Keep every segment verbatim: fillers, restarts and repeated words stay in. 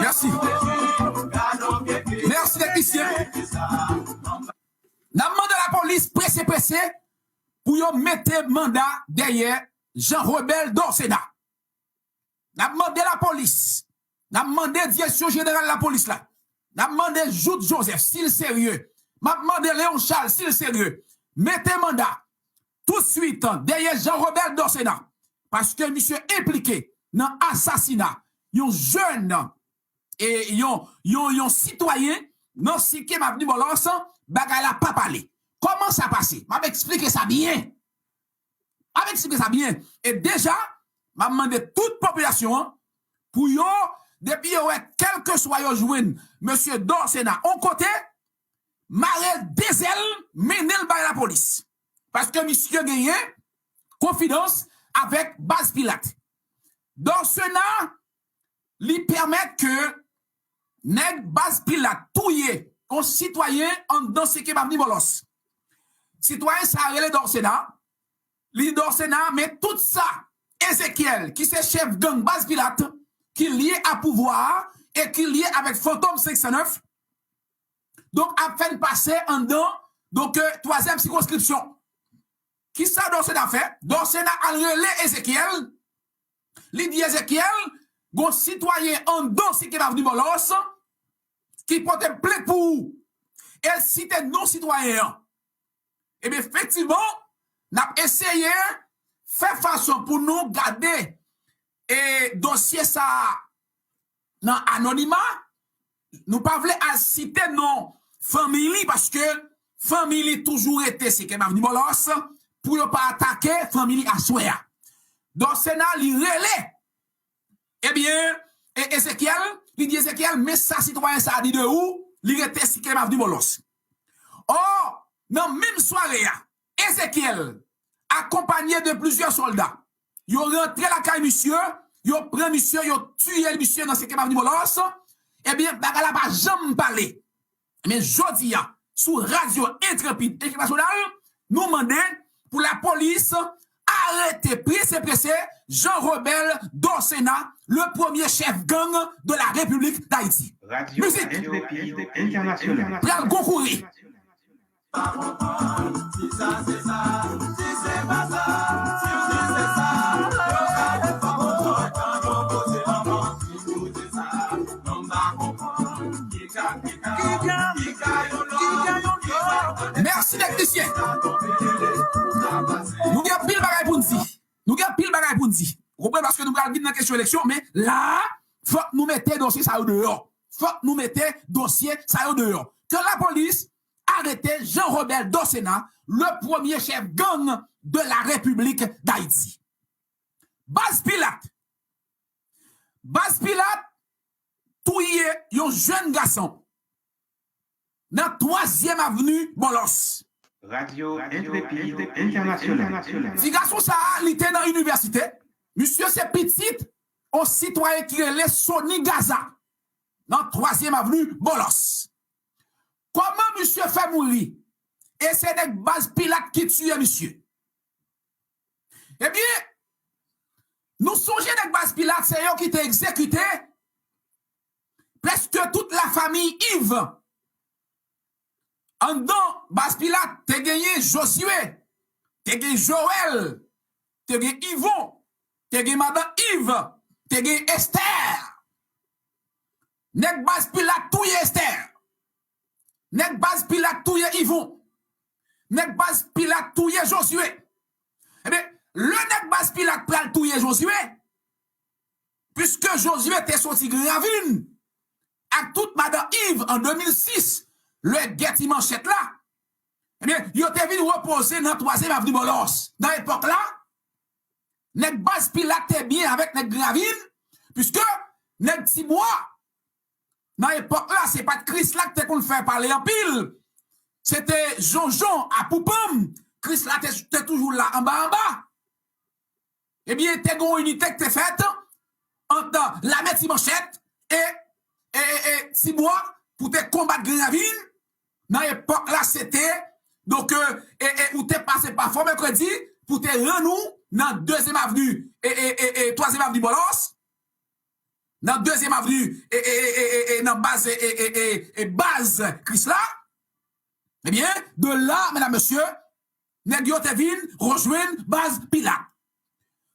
Mèsi. Mèsi, teknisyen. N ap mande lapolis prese, prese pou yo mete manda dèyè Jean Robert Dorcénat. N ap mande lapolis, n ap mande direksyon jeneral lapolis la, n ap mande Jouthe Joseph, si l serye, m ap mande Léon Charles, si l serye, mete manda toutswit dèyè Jean Robert Dorcénat, paske misye enplike nan asasina yon jèn, e yon, yon, yon sitwayen nan Sikem Avni Bòlòs, bagay la pa pale. Kòman sa pase? M ap eksplike sa byen. M ap eksplike sa byen. E deja, m ap mande tout popilasyon an pou yo, depi yo wè kèlkeswa yo jwenn mesye Dorcénat yon kote, mare l de zèl, mennen l bay lapolis. Paske misye genyen konfidans avèk baz Pilat. Dorcénat, li pèmèt ke nèg baz Pilat touye yon sitwayen anndan Sikem Avni Bòlòs. Sitwayen sa a rele Dorcénat. Li di Dorcénat, men tout sa Ezekiel, ki se chèf gang baz Pilat, ki lye a pouvwa a e ki lye avèk Fantom senk san nèf, donk, ap fè n pase anndan, donk, euh, twazyèm sikonskripsyon. Kisa Dorcénat fè? Dorcénat al rele Ezekiel. Li di Ezekiel, gon sitwayen anndan Sikem Avni Bòlòs ki pote plent pou ou. E l site non sitwayen an. Ebyen, efektivman, n ap eseye fè fason pou nou gade e dosye sa a nan anonima. Nou pa vle al site non fanmi li, paske fanmi li toujou rete Sikem Avni Bòlòs pou yo pa atake fanmi li aswè a. Dorcénat, li rele, ebyen, e Ezekiel, li di Ezekiel, men sa sitwayen sa a di de ou, li rete Sikem Avni Bòlòs. Ò, nan menm sware a, Ezekiel, akonpanye de plizyè sòlda, yo rantre lakay misye, yo pran misye, yo tiye misye nan Sikem Avni Bòlòs. Ebyen, bagay la pa janm pale. Men jodi a, sou radyo Entrepid Entènasyonal, nou mande pou lapolis arete prese prese Jean Robert Dorcénat, le premier chef gang de la République d'Haïti. Radyo Mizik. Entrepid Entènasyonal. Pral gon kouri. Mèsi, teknisyen. Nou gen anpil bagay pou n di. Nou gen anpil bagay pou n di. Ou konprann? Paske nou pral vin nan kesyon eleksyon, men la a, fòk nou mete dosye sa yo deyò. Fòk nou mete dosye sa yo deyò. Ke lapolis arete Jean Robert Dorcénat, le premier chef gang de la République d'Haïti. Baz Pilat. Baz Pilat touye yon jèn gason nan twazyèm avni Bòlòs. Radyo Entrepid Entènasyonal. Ti gason sa a, li te nan inivèsite. Misye se pitit yon sitwayen ki rele Sony Gaza nan twazyèm avni Bòlòs. Kòman misye fè mouri? E se nèg baz Pilat ki tiye misye. Ebyen, nou sonje nèg baz Pilat, se yo ki te egzekite prèske tout lafanmi Yves. Anndan baz Pilat, te genyen Josué, te gen Joël, te gen Yvon, te gen madan Yves, te gen Esther. Nèg baz Pilat touye Esther. Nèg baz Pilat touye Yvon. Nèg baz Pilat touye Josué. Ebyen, lè nèg baz Pilat pral touye Josué, piske Josué te soti Gran Ravin ak tout madan Yves an de mil sis, lè gè ti manchèt la, ebyen, yo te vin repoze nan twazyèm avni Bòlòs. Nan epòk la, nèg baz Pilat te byen avèk nèg Gran Ravin, piske nèg Tibwa, nan epòk la, se pa t Krisla ki te konn fè pale anpil. Se te Jonjon a Poupanm. Krisla te, te toujou la anba anba. Ebyen, te gen yon inite ki te fèt ant lame Ti Manchèt e, e, e, e Tibwa pou te konbat Gran Ravin. Nan epòk la, se te, donk, e, e, e, ou te pase pa Fò Mèkredi, pou te rann ou nan dezyèm avni, e, e, e, e, twazyèm avni Bòlòs, nan dezyèm avni, e, e, e, e, e, e, nan baz, e, e, e, e, e, baz Krisla, ebyen, de la, medam, mesye, nèg yo te vin rejwenn baz Pilat.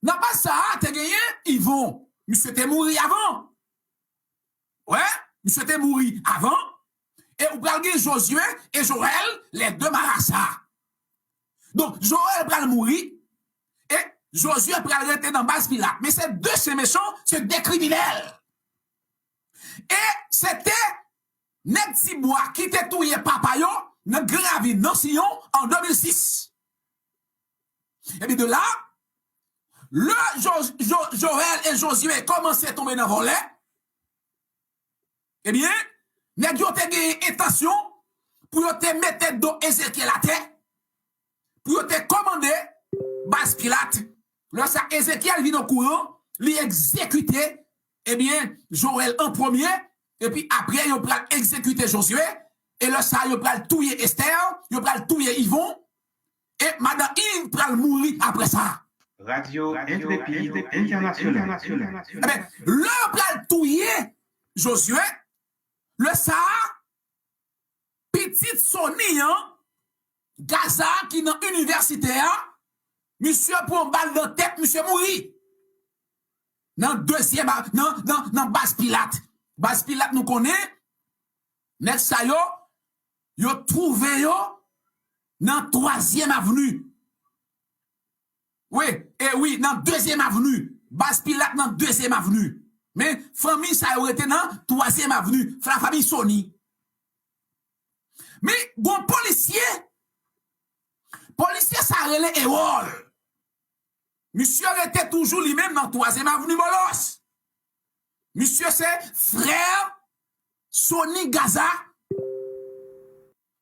Nan baz sa a, te genyen Ivon. Misye te mouri avan. Wè, misye te mouri avan. E ou pral gen Jozye e Joèl, lè de marasa. Donk, Joèl pral mouri. E Jozye pral rete nan baz Pilat. Men se de chen mechan, se de kriminèl. E se te nèg Tibwa ki te touye papa yo nan Gran Ravin, nan Siyon, an de mil sis. Epi de la, lè Jo- Jo- Joèl e Jozye kòmanse tonbe nan vòlè, ebyen, nèg yo te gen entansyon pou yo te mete do Ezekyèl atè, pou yo te kòmande baz Pilat. Lè sa, Ezekyèl vin okouran, li egzekite, ebyen, Joèl an premye, epi apre, yo pral egzekite Jozye, e lè sa, yo pral touye Estè, yo pral touye Ivon, e madan Iv pral mouri apre sa. Radio Intrépide International. Ebyen, lè yo pral touye Jozye, lè sa a, pitit Sony an, Gaza a ki nan inivèsite a, misye pran bal nan tèt, misye mouri. Nan dezyèm, a- nan, nan, nan baz Pilat. Baz Pilat, nou konnen, nèg sa yo, yo twouve yo nan twazyèm avni. Wi, e wi, nan dezyèm avni. Baz Pilat nan dezyèm avni. Men, fanmi sa yo rete nan twazyèm avni. Lafanmi Sony. Men, gon polisye, polisye sa rele Ewòl. Misye rete toujou li menm nan twazyèm avni Bòlòs. Misye se frè Sony Gaza,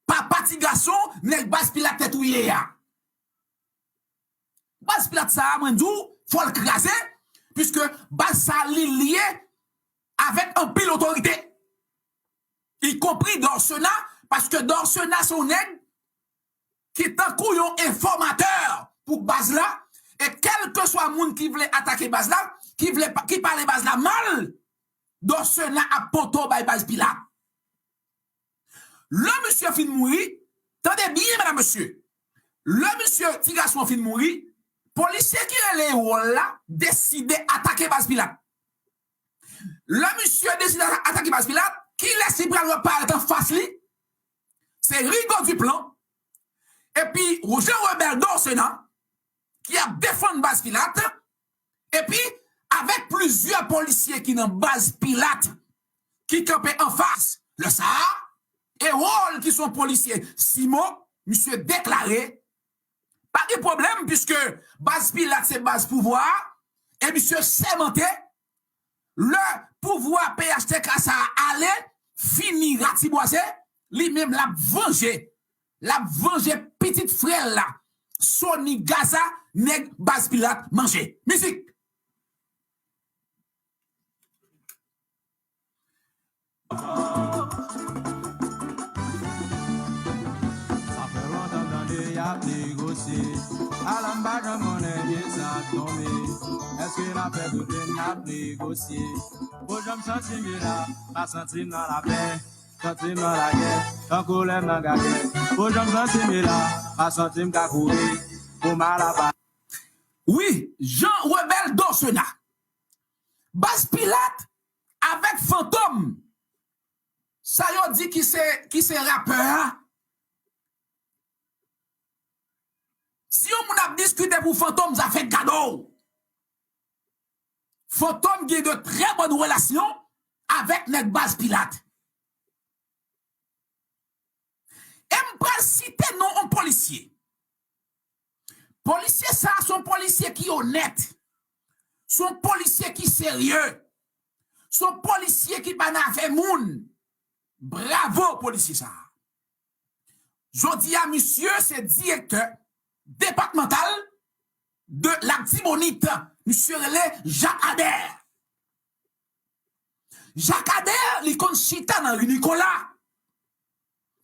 papa ti gason nèg baz Pilat te touye a. Baz Pilat sa a, mwen di w, fò l kraze, piske baz sa a, li lye avèk anpil otorite, ikonpri Dorcena, paske Dorcena se yon nèg ki tankou yon enfòmatè pou baz la, e kèlkeswa moun ki vle atake baz la, ki vle pa- ki pale baz la mal, Dorcena ap poto bay baz Pilat. Lè misye fin mouri, tande byen, medam, mesye, lè misye, ti gason an fin mouri, polisye ki rele Ewòl la deside atake baz Pilat. Lè misye deside ata- atake baz Pilat, kilès li pral wè parèt anfas li? Se Rigaud Duplan, epi Jean Rebelle Dorcena, ki ap defann baz Pilat, epi avèk plizyè polisye ki nan baz Pilat, ki kanpe anfas. Lè sa a, Ewòl, ki se yon polisye simo, misye deklare, pa gen pwoblèm, piske baz Pilat se baz pouvwa a, e misye sèmante, lè pouvwa P H T K sa a ale, fini, ratibwaze, li menm l ap vanje. L ap vanje pitit frè l la, Sony Gaza, nèg baz Pilat manje. Mizik! Sa fè lontan m tande y ap negosye. Ala m pa janm konnen kisa k tonbe. Èske n ap fè kote n ap negosye? Fo jan m santi m ye la, pa santi m nan lapè. Santi m nan lagè, tankou lè m nan gagè. Fo jan m santi m ye la, pa santi m ka kouri pou m al apa. Wi, Jean Rebelle Dorcena. Baz Pilat avèk Fantom. Sa yo di ki se, ki se rapè a. Si yon moun ap diskite pou Fantom, sa fèk gade w. Fantom gen de trè bòn relasyon avèk nèg baz Pilat. E m pral site non yon polisye. Polisye sa a se yon polisye ki onèt. Se yon polisye ki serye. Se yon polisye ki pa nan afè moun. Bravo polisye sa a. Jodi a, misye se direktè depatmantal de Latibonit. Misye rele Jacques Ader. Jacques Ader, li konn chita nan ri Nikola.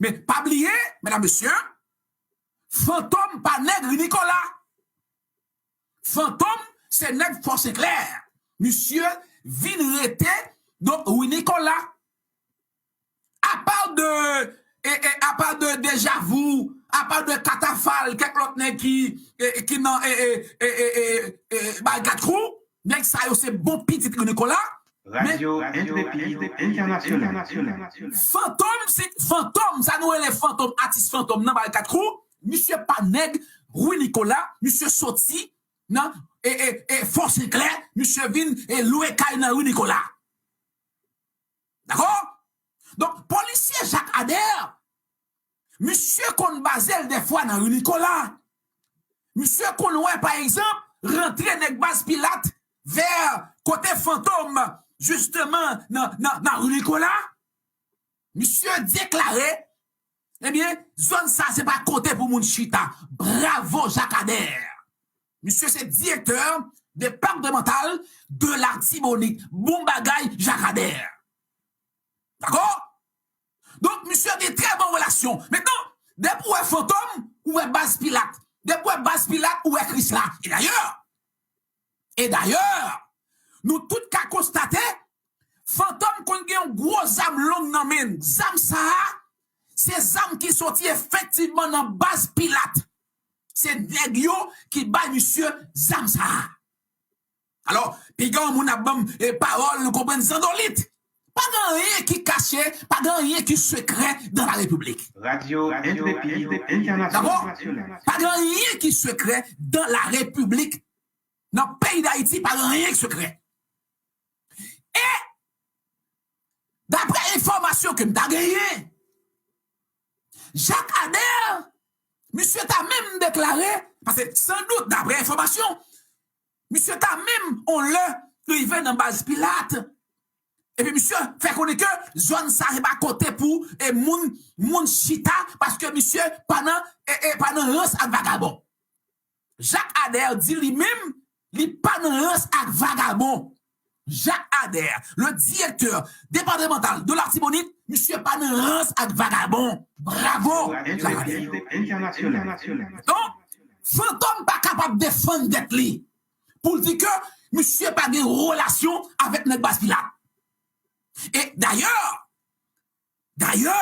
Men pa bliye, medam, mesye, Fantom pa nèg ri Nikola. Fantom, se nèg Fò Senklè. Misye vin rete, donk, Wi Nikola. Apa de, e, e, apa de Dejavou, apa de Katafal, kèk lòt nèg ki, e, e, ki nan, e, e, e, e, e, e, Barikad Crew, nèg sa yo se bon pitit Wi Nikola. Men, Radyo Entreprise Entènasyonal. Fantom, se Fantom, sa nou rele Fantom, atis Fantom nan Barikad Crew, misye pa nèg Wi Nikola, misye soti nan, e, e, e, Fò Senklè, misye vin, e, lwe kay nan Wi Nikola. Dakò? Donk, polisye Jacques Ader, misye konn baze l dèfwa nan Ri Nikola. Misye konn wè, pa egzanp, rantre nèg baz Pilat vè kote Fantom, jisteman, nan, nan, nan Ri Nikola. Misye deklare, ebyen, zòn sa se pa kote pou moun chita. Bravo, Jacques Ader. Misye se direktè departemantal de Latibonit. Bon bagay, Jacques Ader. Dakò? Donk, misye gen trè bon relasyon. Mentnan, depi w wè Fantom, ou wè baz Pilat. Depi w wè baz Pilat, ou wè Krisla. E dayè, e dayè, nou tout ka konstate, Fantom konn gen yon gwo zam long nan men l. Zam sa a, se zam ki soti efektivman nan baz Pilat. Se nèg yo ki bay misye zam sa a. Alò, piga yon moun ap ban m, e, pawòl, nou konprann, zandolit. Pa gen anyen ki kache, pa gen anyen ki sekrè dans la République. Radyo Entreprise Entènasyonal. Dakò? Pa gen anyen ki sekrè dans la République. Nan peyi Dayiti, pa gen anyen ki sekrè. E, daprè enfòmasyon ke m ta genyen, Jacques Ader, misye ta menm deklare, paske san dout, daprè enfòmasyon, misye ta menm on lè rive nan baz Pilat. Epi misye fè konnen ke zòn sa se pa kote pou, e, moun, moun chita, paske misye pa nan, e, e, pa nan rans ak vagabon. Jacques Ader di li menm, li pa nan rans ak vagabon. Jacques Ader, le directeur départemental de l'Artibonite, misye pa nan rans ak vagabon. Bravo, Jacques Ader. Donk, Fantom pa kapab defann tèt li pou l di ke misye pa gen relasyon avèk nèg baz Pilat. E dayè, dayè,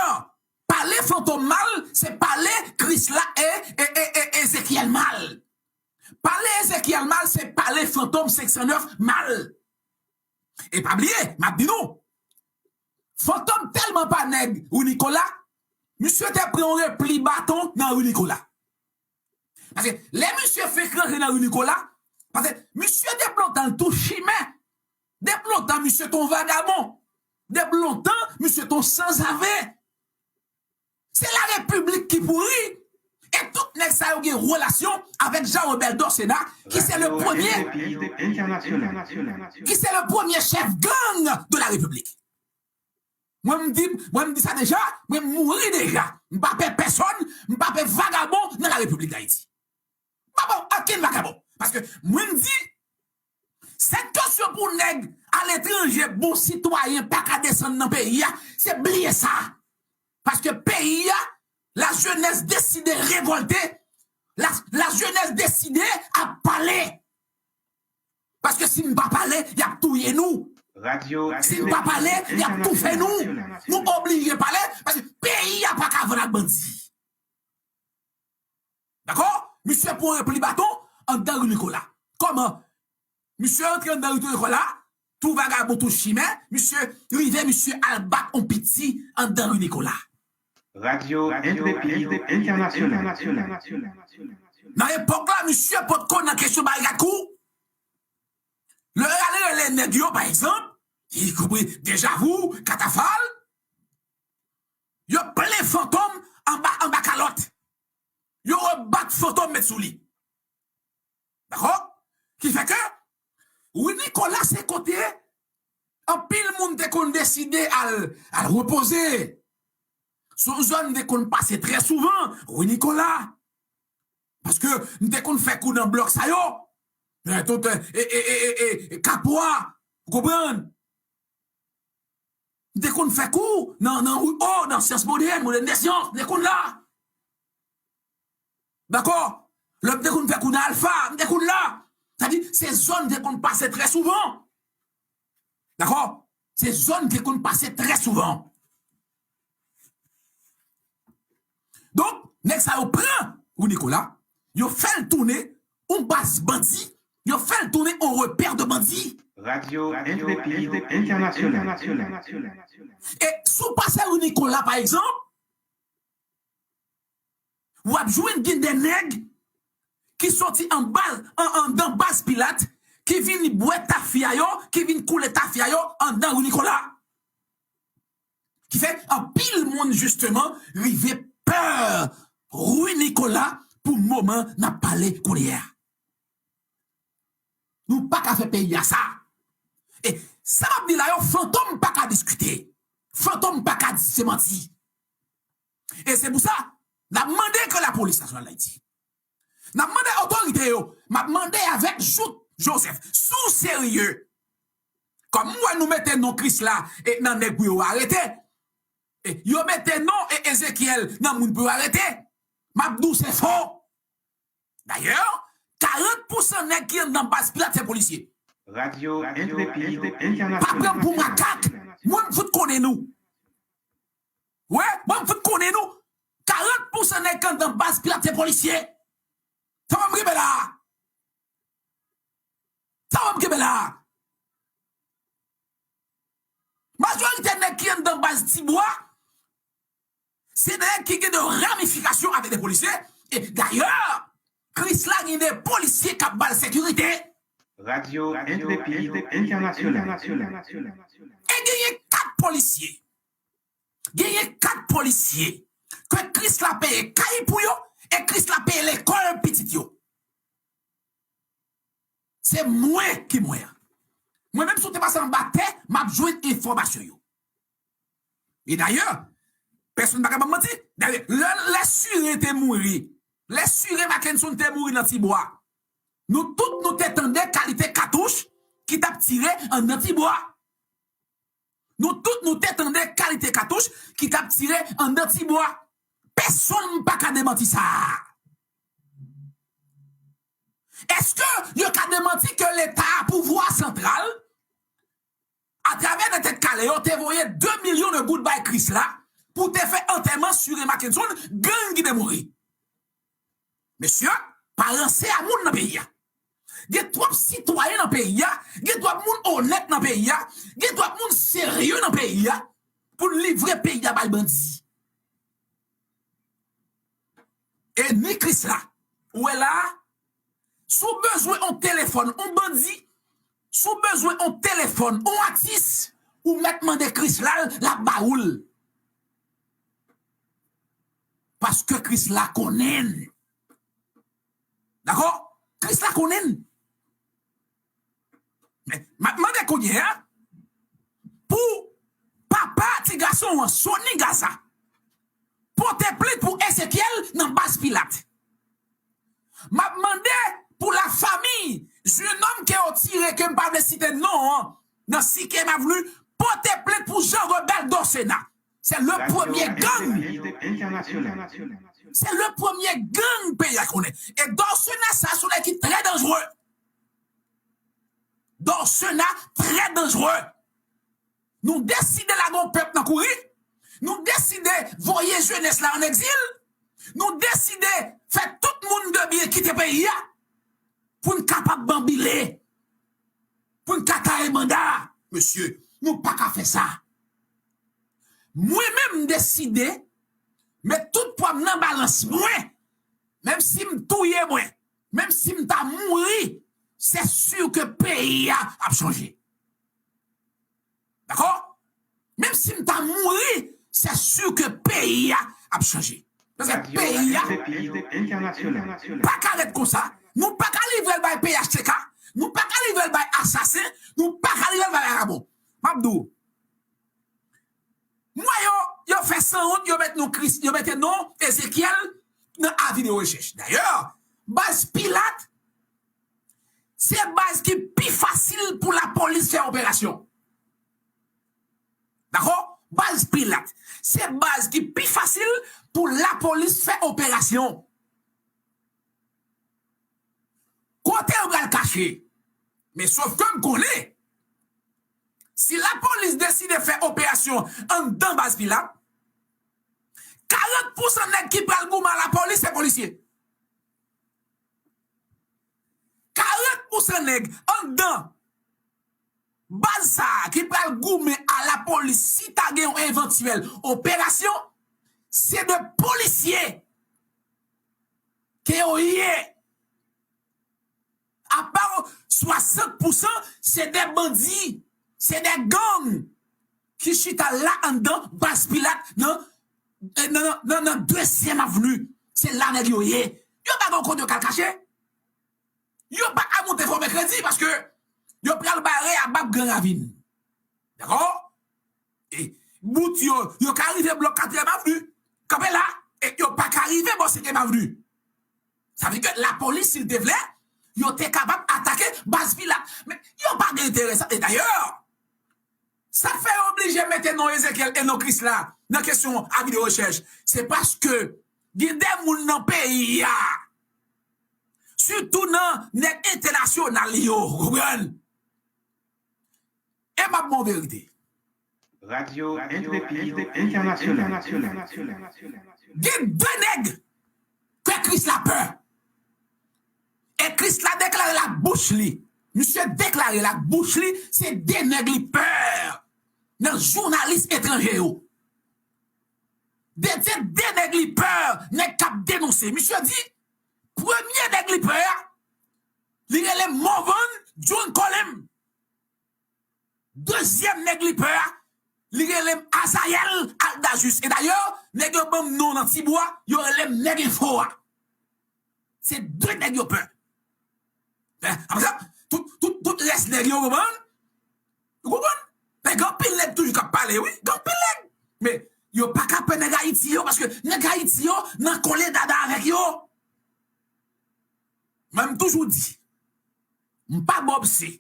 pale Fantom mal, se pale Krisla e, e, e, e Ezekyèl mal. Pale Ezekyèl mal, se pale Fantom senk san nèf mal. E pa bliye, m ap di nou, Fantom tèlman pa nèg Ri Nikola, misye te pran yon repli baton nan Ri Nikola. Paske lè misye fenk rantre nan Ri Nikola, paske misye depi lontan l tou chimè, depi lontan misye te yon vagabon, depi lontan misye te yon sanzave. Se la Repiblik ki pouri, e tout nèg sa yo gen relasyon avèk Jean Robert Dorcénat, ki se le premye, ki se le premye chèf gang de la Repiblik. Mwen m di, mwen m di sa deja, mwen m mouri deja. M pa pè pèsonn, m pa pè vagabon nan la Repiblik Dayiti. M pa pè okenn vagabon. Paske mwen m di, sèt kesyon pou nèg aletranje, bon sitwayen, pa ka desann nan peyi a, se bliye sa. Paske peyi a, la jenès deside revòlte, la, la jenès deside ap pale. Paske si n pa pale, y ap touye nou. Si n pa pale, y ap toufe nou. Nou oblije pale, paske peyi a pa ka vann ak bandi. Dakò? Misye pran repli baton anndan Ri Nikola. Kòman? Misye rantre anndan Ri Nikola, tou vagabon, tou chimè, misye rive, misye al bat on piti anndan Ri Nikola. Radyo Entreprise Entènasyonal. Nan epòk la, misye potko nan kesyon Barikad Crew. Lè y al rele nèg yo, pa egzanp, ki konpri Dejavou, Katafal, yo plen Fantom anba, anba kalòt. Yo rebat Fantom met sou li. Dakò? Ki fè ke Wi Nikola se kote anpil moun te konn deside al, al repoze. Se yon zòn m te konn pase trè souvan, Wi Nikola. Paske m te konn fè kou nan blòk sa yo. Nan tout, e, e, e, e, e, Kapwa. Ou konprann? M te konn fè kou nan, nan wi o, nan Syans Modèn, Modèn de Syans, m te konn la. Dakò? Lè m te konn fè kou nan Alfa, m te konn la. Sa di, se zòn te konn pase trè souvan. Dakò? Se zòn te konn pase trè souvan. Donk, nèg sa yo pran Rue Nicolas, yo fè l tounen yon baz bandi, yo fè l tounen yon repè de bandi. Radio Intrépide International. E si w pase Rue Nicolas, pa egzanp, w ap jwenn gen de nèg ki soti anba, an, anndan baz Pilat, ki vin bwè tafya yo, ki vin koule tafya yo anndan Rue Nicolas. Ki fè anpil moun, jisteman, rive pè Rue Nicolas pou moman n ap pale kounye a. Nou pa ka fè peyi a sa. E sa m ap di la yo, fantom pa ka diskite. Fantom pa ka di se manti. E se pou sa, n ap mande ke Lapolis Nasyonal Dayiti, n ap mande otorite yo, m ap mande avèk Jout Joseph, si w serye, kòm m wè nou mete non Krisla e nan nèg pou yo arete, e yo mete non e Ezekyèl nan moun pou yo arete, m ap di w se fo. Dayè, karant pousan nèg ki anndan baz Pilat se polisye. Radio Intrépide International. Pa pran m pou makak. Mwen, m fout konnen nou. Wi, mwen, m fout konnen nou. Karant pousan nèg ki anndan baz Pilat se polisye. Sa mwen, m kenbe la. Sa mwen, m kenbe la. Majorite nèg ki anndan baz Tibwa, se nèg ki gen de ramifikasyon avèk de polisye. E dayè, Krisla gen de polisye k ap ba l sekirite. Radio Intrépide International. E genyen kat polisye. Genyen kat polisye ke Krisla peye kay pou yo e Krisla peye lekòl pitit yo. Se mwen ki mwen an. Mwen menm, si w te pase anba tè, m ap jwenn enfòmasyon yo. E dayè, pèsonn pa ka ban m manti. Dayè, lè, lè Sire te mouri, lè Sire Mackenson te mouri nan Tibwa, nou tout nou te tande kalite katouch ki t ap tire anndan Tibwa. Nou tout nou te tande kalite katouch ki t ap tire anndan Tibwa. Pèsonn pa ka demanti sa. Èske yo ka demanti ke Leta, pouvwa santral, atravè nan Tèt Kale yo, te voye de milyon de goud bay Krisla pou te fè antèman Sire Mackenson, gang ki te mouri? Mesye, pa ranse a moun nan peyi a. Gen twòp sitwayen nan peyi a, gen twòp moun onèt nan peyi a, gen twòp moun serye nan peyi a pou n livre peyi a bay bandi. E ni Krisla, ou wè la a, si w bezwen yon telefòn, yon bandi, si w bezwen yon telefòn, yon atis, ou mèt mande Krisla l, l ap ba ou l. Paske Krisla konnen n. Dakò? Krisla konnen n. Men, m ap mande kounye a pou papa ti gason an, Sony Gaza, pote plent pou Ezekyèl nan baz Pilat. M ap mande pou lafanmi jennonm ke yo tire, ke m pa vle site non an, nan Sikem Avenue, pote plent pou Jean Rebel Dorcena. Se le premye gang. Se le premye gang peyi a konnen. E Dorcena sa, se yon nèg ki trè danjere. Dorcena trè danjere. Nou deside lage yon pèp nan kouri. Nou deside voye jenès la ann egzil. Nou deside fè tout moun de byen kite peyi a pou n kapab banbile, pou n ka taye manda. Mesye, nou pa ka fè sa. Mwen menm, m deside met tout pwa m nan balans mwen, menm si m touye mwen, menm si m ta mouri, se si ke peyi a ap chanje. Dakò? Menm si m ta mouri, se si ke peyi a ap chanje. Paske peyi a pa ka ret konsa. Nou pa ka livre l bay P H T K. Nou pa ka livre l bay asasen. Nou pa ka livre l bay vagabon. M ap di w, m wè yo, yo fè sanwont, yo met non Kris, yo mete non Ezekyèl nan avi de rechèch. Dayè, baz Pilat, se baz ki pi fasil pou lapolis fè operasyon. Dakò? Baz Pilat, se baz ki pi fasil pou lapolis fè operasyon. Kote yo pral kache? Men sof ke m konnen, si lapolis deside fè operasyon anndan baz Pilat, karant pousan nèg ki pral goumen a lapolis se polisye. Karant pousan nèg anndan baz sa a ki pral goumen a lapolis si ta gen yon evantyèl operasyon, se de polisye ke yo ye. Apa swasant pousan se de bandi, se de gang ki chita la anndan baz Pilat nan nan nan nan dezyèm avni. Se la nèg yo ye. Yo pa gen kote yo kal kache. Yo pa ka moute fò mèkredi paske yo pral bare a bab Gran Ravin. Dakò? E bout yo, yo ka rive blòk katriyèm avni. Kanpe la, e yo pa ka rive bò senkyèm avni. Sa vle di ke lapolis, si l te vle, yo te kapab atake baz Pilat. Men yo pa gen enterè sa. E dayè, sa k fè yo oblije mete non Ezekyèl e non Krisla nan kesyon avi de rechèch, se paske gen de moun nan peyi a, sitou nan nèg entènasyonal yo, ou konprann? E m ap ba w verite. Radio Intrépide International. Gen de nèg ke Krisla pè. E Krisla deklare l ak bouch li. Misye deklare l ak bouch li, se de nèg li pè nan jounalis etranje yo. De, se de nèg li pè, nèg k ap denonse. Misye di, premye nèg li pè a, li rele Morvan John Colem. Dezyèm nèg li pè a, li rele m Azayèl Aldajis. E dayè, nèg yo ban m non nan Tibwa, yo rele m nèg enfo a. Se de nèg yo pè. Men, apre sa, tout, tout, tout rès nèg yo, konprann? Ou konprann? Men gen anpil nèg toujou k ap pale, wi. Gen anpil nèg. Men, yo pa ka pè nèg Ayiti yo, paske nèg Ayiti yo nan kole dada avèk yo. Men m toujou di, m pa Bob C.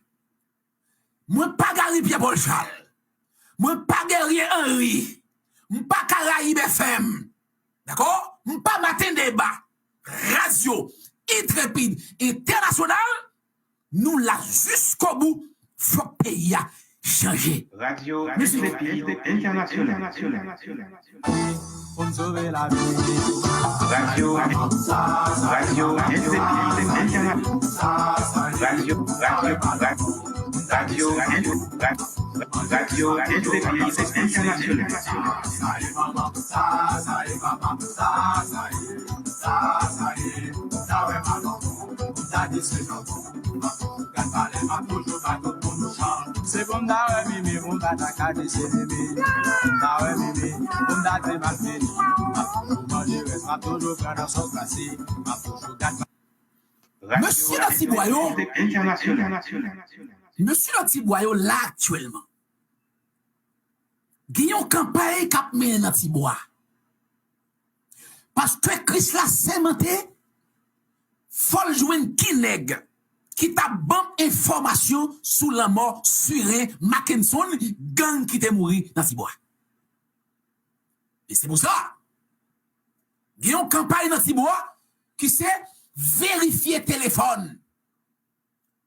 Mwen pa Gary Pierre Paul Charles. Mwen pa Guerrier Henry. M pa Caraïbes F M. Dakò? M pa Maten Deba. Radyo Intrépide Entènasyonal, nou la jiskobou. Fòk peyi a chanje. Radio Intrépide International. Pou n sove lavi. Radio, Radio Intrépide International. Radio, Radio, Radio, Radio Intrépide, Radio Intrépide International. Se pou m ta wè mimi, pou m pa ta ka di se mimi. Pou m ta wè mimi, pou m ta di m ap vini. M ap toujou manje rès, m ap toujou pran nan sòs glase. M ap toujou gad. Mesye nan Tibwa yo, mesye nan Tibwa yo la aktyèlman. Gen yon kanpay k ap mennen nan Tibwa. Paske Krisla sèmante, fò l jwenn ki nèg ki t ap ban m enfòmasyon sou lanmò Siren Mackenson, gang ki te mouri nan Tibwa. E se pou sa, gen yon kanpay nan Tibwa ki se verifye telefòn.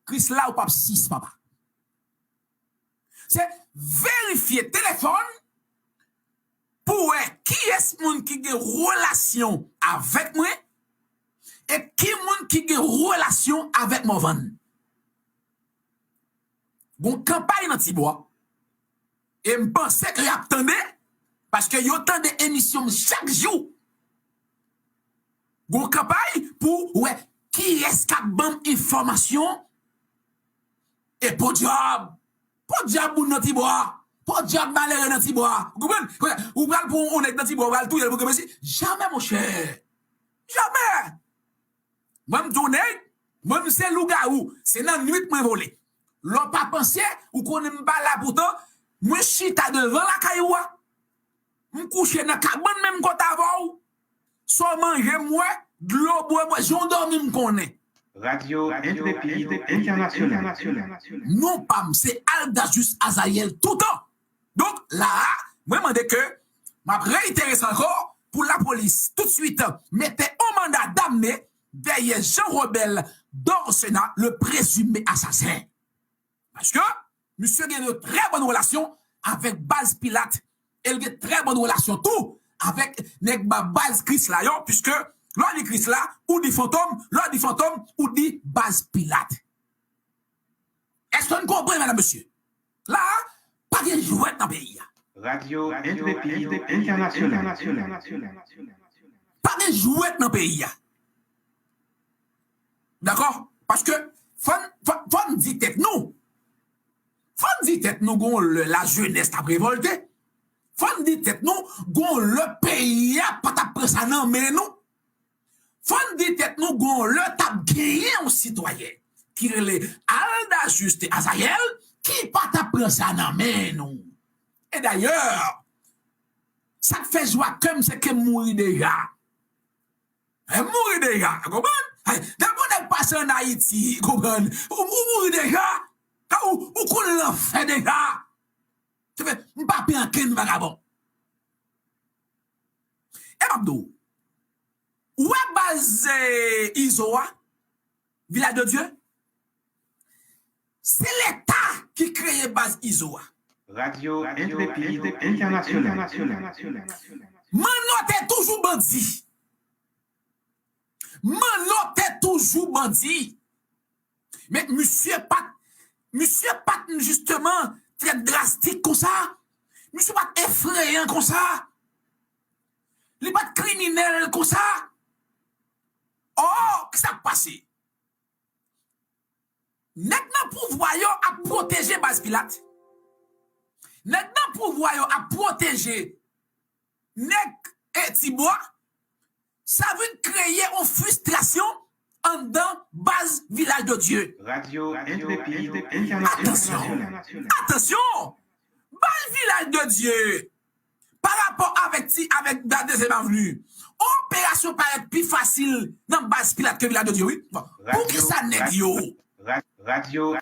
Krisla, ou p ap sis, papa. Se verifye telefòn pou wè kiyès moun ki gen relasyon avèk mwen e ki moun ki gen relasyon avèk Morvan. Gon kanpay nan Tibwa. E m panse ke y ap tande, paske yo tande emisyon m chak jou. Gon kanpay pou wè kiyès k ap ban m enfòmasyon. E podyab, podyab moun nan Tibwa, podyab malere nan Tibwa. Ou konprann? Ou pral pran yon nèg nan Tibwa, ou pral touye l pou ke mesi. Jamè, monchè. Jamè. Mwen, m di w nèg, mwen, m se lougawou. Se nan nwit mwen vole. Lè w pa panse, ou konnen m pa la poutan, mwen chita devan lakay ou a. M kouche nan kabann menm kote avè w. Sa w manje m wè, dlo bwè m wè, jan w dòmi m konnen. Radio Intrépide International. Non pa m se Aldajis Azayèl toutan. Donk, la a, mwen mande ke, m ap reitere sa ankò, pou lapolis toutswit mete yon manda damne dèyè Jean Robert Dorcena, le présumé assassin. Paske misye gen de trè bòn relasyon avèk baz Pilat, e l gen trè bòn relasyon tou avèk nèg ba baz Kris la yo, piske lè w di Kris la, ou di Fantom, lè w di Fantom, ou di baz Pilat. Èske n konprann, medam, mesye? La a, pa gen jwèt nan peyi a. Radio Intrépide International. Pa gen jwèt nan peyi a. Dakò? Paske fò n, fò, fò n di tèt nou. Fò n di tèt nou gon lè lajenès t ap revòlte. Fò n di tèt nou gon lè peyi a pa t ap pran sa nan men nou. Fò n di tèt nou gon lè t ap genyen yon sitwayen ki rele Alda Juste Azayèl ki pa t ap pran sa nan men nou. E dayè, sa k fè jwa kè m se ke m mouri deja. E mouri deja, ou konprann? Depi yon nèg pase ann Ayiti, ou konprann? Ou, ou mouri deja. Ou, ou konn lanfè deja. Sa fè, m pa pè ankenn vagabon. E m ap di w, ou wè baz, eh, Izo a, Village de Dieu, se Leta ki kreye baz Izo a. Radio Intrépide International. Manno te toujou bandi. Manno te toujou bandi. Men misye pa t, misye pa t jisteman trè drastik konsa. Misye pa t efreyan konsa. Li pa t kriminèl konsa. Ò, kisa k pase? Nèg nan pouvwa yo ap pwoteje baz Pilat. Nèg nan pouvwa yo ap pwoteje nèg, e, Tibwa. Sa vin kreye yon fristrasyon anndan baz Village de Dieu. Radio Intrépide International. Atansyon! Atansyon! Baz Village de Dieu, pa rapò avèk ti, avèk Dezyèm Avni, operasyon parèt pi fasil nan baz Pilat ke Village de Dieu, wi. Bon, poukisa nèg yo? Radio,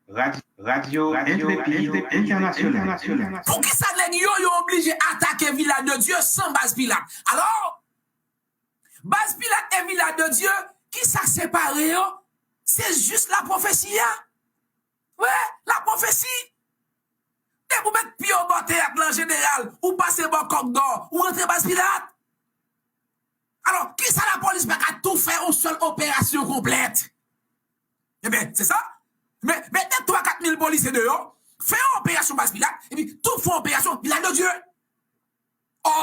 radio, radio, radio Intrépide International. Poukisa nèg yo, yo oblije atake Village de Dieu san baz Pilat? Alò, baz Pilat e Village de Dieu, kisa separe yo? Se jis lapwofesi a. Wi, lapwofesi. Depi w met pye w bò teyat lan jeneral, ou pase bò Kòk Dò, ou rantre baz Pilat. Alò, kisa lapolis pa ka tou fè yon sèl operasyon konplèt? Ebyen, se sa. Men, mete twa kat mil polisye deyò, fè yon operasyon baz Pilat, epi tou fè yon operasyon Village de Dieu. Ò,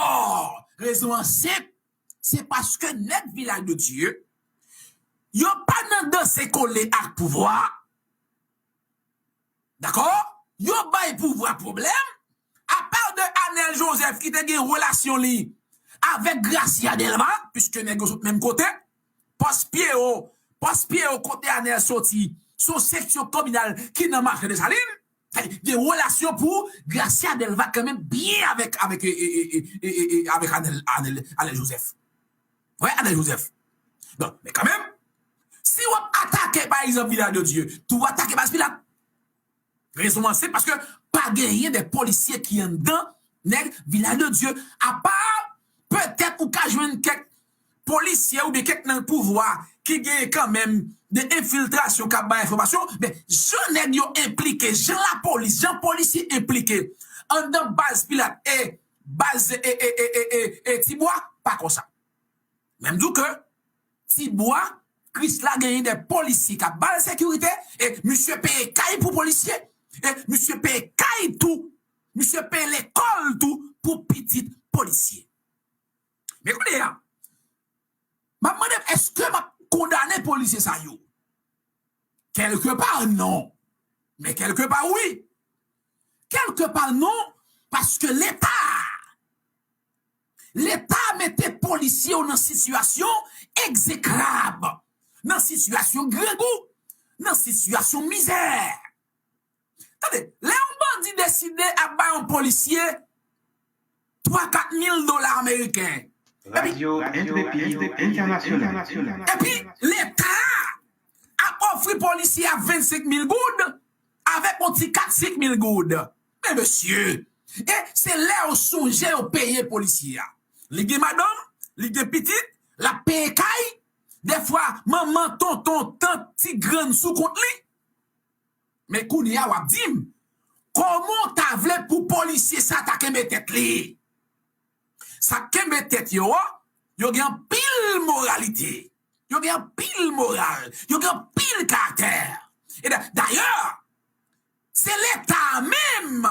rezon an senp, se paske nèg Village de Dieu, yo pa nan danse kole ak pouvwa a. Dakò? Yo bay pouvwa pwoblèm. Apa de Anel Joseph ki te gen relasyon li avèk Gracia Delva, piske nèg yo sot menm kote, pòs Pyewo, pòs Pyewo kote Anel soti, se yon seksyon kominal ki nan mache Desalin. Sa vle di, gen relasyon pou Gracia Delva kanmenm byen avèk, avèk, e, e, avèk Anel, Anel, Anel Joseph. Wè, Anel Joseph. Bon, men kanmenm, si w ap atake, pa egzanp, Village de Dieu, tou atake baz Pilat. Rezon an se paske pa genyen de polisye ki anndan nèg Village de Dieu. Apa, petèt ou ka jwenn kèk polisye oubyen kèk nan pouvwa ki genyen kanmenm de enfiltrasyon k ap bay enfòmasyon, men jan nèg yo enplike, jan lapolis, jan polisye enplike anndan baz Pilat e baz e, e, e, e, e, e Tibwa, pa konsa. Men m di w ke Tibwa, Krisla genyen de polisye k ap ba l sekirite, e misye peye kay pou polisye, e misye peye kay tou, misye peye lekòl tou pou pitit polisye. Men kounye a, m ap mande m, èske m ap kondane polisye sa yo? Kèlkepa, non. Men kèlkepa, wi. Kèlkepa, non, paske Leta, Leta mete polisye yo nan sitiyasyon egzekrab, nan sitiyasyon grangou, nan sitiyasyon mizè. Tande, lè yon bandi deside ap bay yon polisye twa, kat mil dola ameriken, epi, Radio Intrépide International. Epi Leta ap ofri polisye a vennsenk mil goud avèk yon ti kat senk mil goud. Men mesye, e se lè yo sonje yo peye polisye a. Li gen madanm, li gen pitit, l ap peye kay. Dèfwa, manman, tonton, tant, ti grenn sou kont li. Men kounye a w ap di m, kòman w ta vle pou polisye sa ta kenbe tèt li? Sa k kenbe tèt yo, yo gen anpil moralite, yo gen anpil moral, yo gen anpil karaktè. E da- dayè, se Leta a menm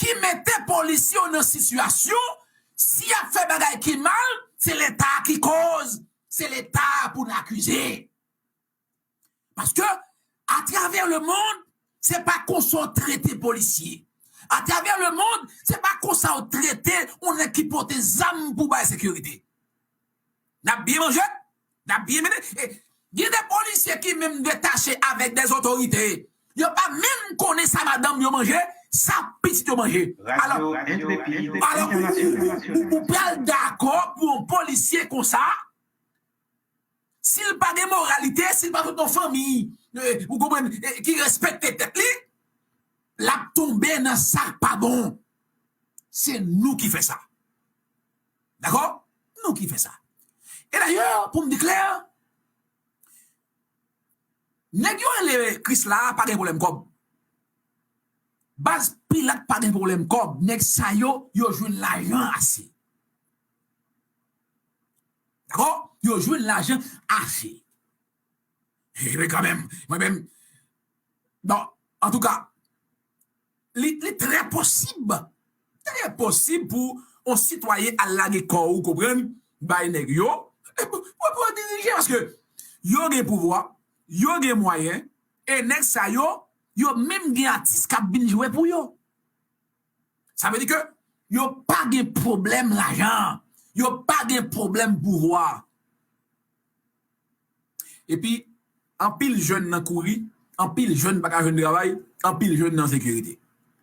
ki mete polisye yo nan sitiyasyon, si y ap fè bagay ki mal, se Leta a ki koz, se Leta a pou n akize. Paske, atravè lemonn, se pa konsa w trete polisye. Atravè lemonn, se pa konsa w trete yon nèg ki pote zam pou bay sekirite. N ap byen manje, n ap byen mennen. E, gen de polisye ki menm detache avèk de otorite. Yo pa menm konnen sa madanm yo manje, sa pitit yo manje. Alò, alò, ou, ou, ou, ou, ou pral dakò pou yon polisye konsa, si l pa gen moralite, si l pa sot nan fanmi, eh, ou konprann, eh, ki respekte tèt li, l ap tonbe nan sa k pa bon. Se nou ki fè sa. Dakò? Nou ki fè sa. E dayè, pou m di klè, nèg yo rele Krisla a pa gen pwoblèm kòb. Baz Pilat pa gen pwoblèm kòb. Nèg sa yo, yo jwenn lajan ase. Dakò? Yo jwenn lajan ase. E, men kanmenm, mwen menm, bon, antouka, li, li trè posib, trè posib pou yon sitwayen al lage kò w, konprann, bay nèg yo, e pou, pou, pou dirije, paske yo gen pouvwa, yo gen mwayen, e nèg sa yo, yo menm gen atis k ap vin jwe pou yo. Sa vle di ke yo pa gen pwoblèm lajan, yo pa gen pwoblèm pouvwa. Epi, anpil jèn nan kouri, anpil jèn pa ka jwenn travay, anpil jèn nan sekirite.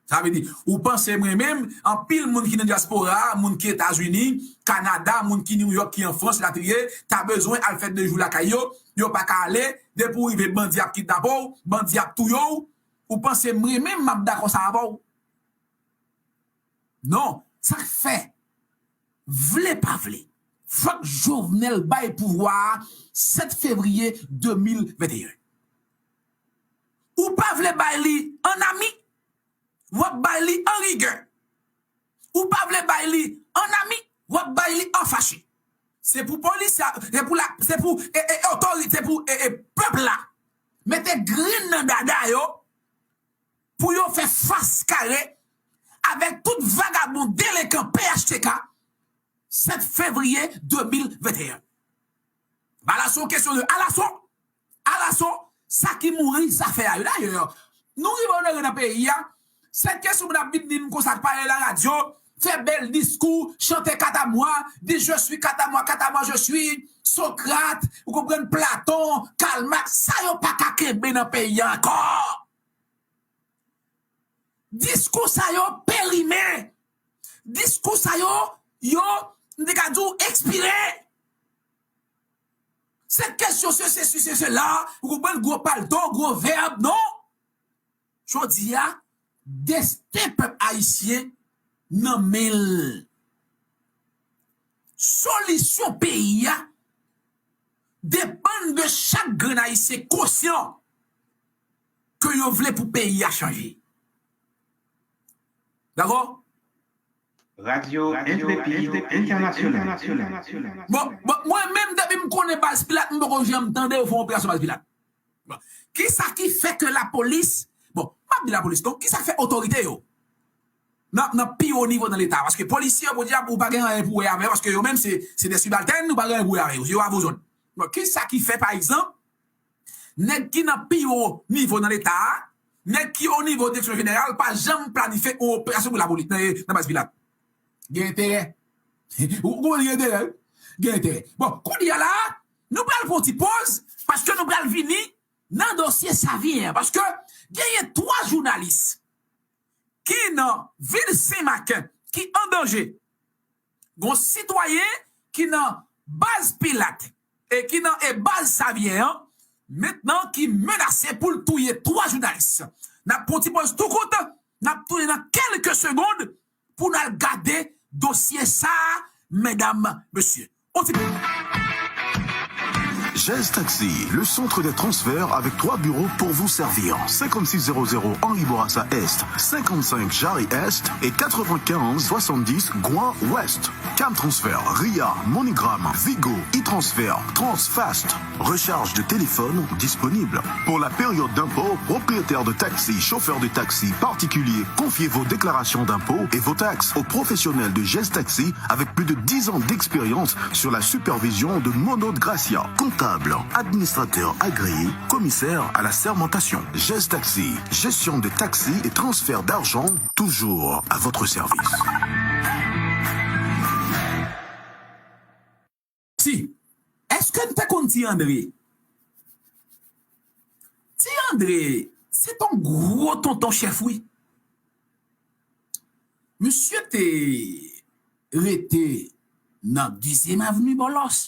Sa vle di, ou panse mwen menm, anpil moun ki nan dyaspora, moun ki Etazini, Kanada, moun ki New York, ki an Frans, latriye, ta bezwen al fè de jou lakay yo, yo pa ka ale, depi w rive bandi ap kidnape w, bandi ap touye w, ou panse mwen menm m ap dakò sa avè w? Non, sa k fè, vle pa vle, fòk Jovenel bay pouvwa a sèt fevriye de mil venteyen. Ou pa vle bay li an ami, w ap bay li an rigè. Ou pa vle bay li an ami, w ap bay li an fache. Se pou polis la, se pou la, se pou e, e, otorite, se pou e, e, pèp la mete grenn nan dada yo pou yo fè fas kare avèk tout vagabon delenkan P H T K sèt fevriye de mil venteyen. Ba la se yon kesyon de alaso, alaso, sa ki mouri zafè a yo. Dayè, nou rive onore nan peyi a, se kesyon moun ap vin di m konsa, pale la radyo, fè bèl diskou, chante katamwa, di je suis katamwa, katamwa je suis, Socrate, ou konprann, Platon, Karl Marx, sa yo pa ka kenbe nan peyi a ankò. Diskou sa yo perime. Diskou sa yo, yo, m te ka di w, ekspire. Se kesyon se, se, se, se, se la, ou konprann, gwo palto, gwo vèb, non. Jodi a, desten pèp ayisyen nan men l. Solisyon peyi a depann de chak grenn ayisyen konsyan ke yo vle pou peyi a chanje. Dakò? Radyo Entrepid Entènasyonal. Bon, bon, mwen menm, depi m konnen Baz Pilat, m poko janm tande yo fè yon operasyon Baz Pilat. Bon, kisa ki fè ke lapolis, bon, m ap di lapolis non, kisa k fè otorite yo nan, nan pi wo nivo nan Leta? Paske polisye yo, pou dyab, ou pa gen anyen pou wè avè yo, paske yo menm se, se de sibaltèn, ou pa gen anyen pou wè avè yo, yo avè w zòn. Bon, kisa ki fè, pa egzanp, nèg ki nan pi wo nivo nan Leta a, nèg ki o nivo direksyon jeneral, pa janm planifye yon operasyon pou lapolis nan, nan Baz Pilat? Gen enterè. Ou konprann, gen enterè, wi. Gen enterè. Bon, kounye a la, nou pral pran yon ti poz, paske nou pral vini nan dosye Savyen an, paske genyen twa jounalis ki nan vil Sen Mak ki an danje. Gon sitwayen ki nan Baz Pilat e ki nan e Baz Savyen an, mentnan ki menase pou l touye twa jounalis. N ap pran yon ti poz tou kout, n ap tounen nan kèlke segond pou n al gade dosye sa a, medam, mesye. On ti Jazz Taxi, le centre des transferts avec trois bureaux pour vous servir. Cinquante-six zéro zéro Henri Bourassa Est, cinquante-cinq Jarry Est et quatre-vingt-quinze soixante-dix Gouin Ouest. Cam Transfer, Ria, MoneyGram, Vigo, e-Transfer, Transfast. Recharge de téléphone disponible. Pour la période d'impôt, propriétaire de taxi, chauffeur de taxi, particulier, confiez vos déclarations d'impôts et vos taxes aux professionnels de Jazz Taxi avec plus de dix ans d'expérience sur la supervision de Mono de Gracia. Comptable, administrateur agréé, commissaire à la sermentation. Jazz Taxi, gestion de taxi et transfert d'argent, toujours à votre service. Ti, èske n te konn Ti Andre? Ti Andre, se t on gwo tonton chèf, wi. Misye te rete nan Dezyèm Avni Bòlòs.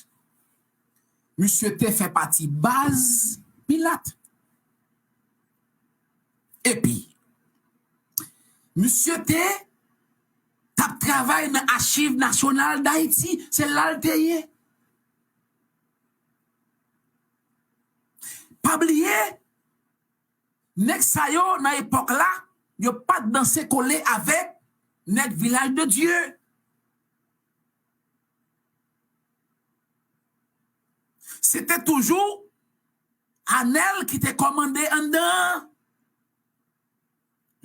Misye te fè pati baz Pilat. Epi, misye te t ap travay nan Achiv Nasyonal d Ayiti. Se la l te ye. Pa bliye, nèg sa yo, nan epòk la, yo pa t danse kole avèk nèg Vilaj de Dye. Se te toujou Anèl ki te kòmande anndan an.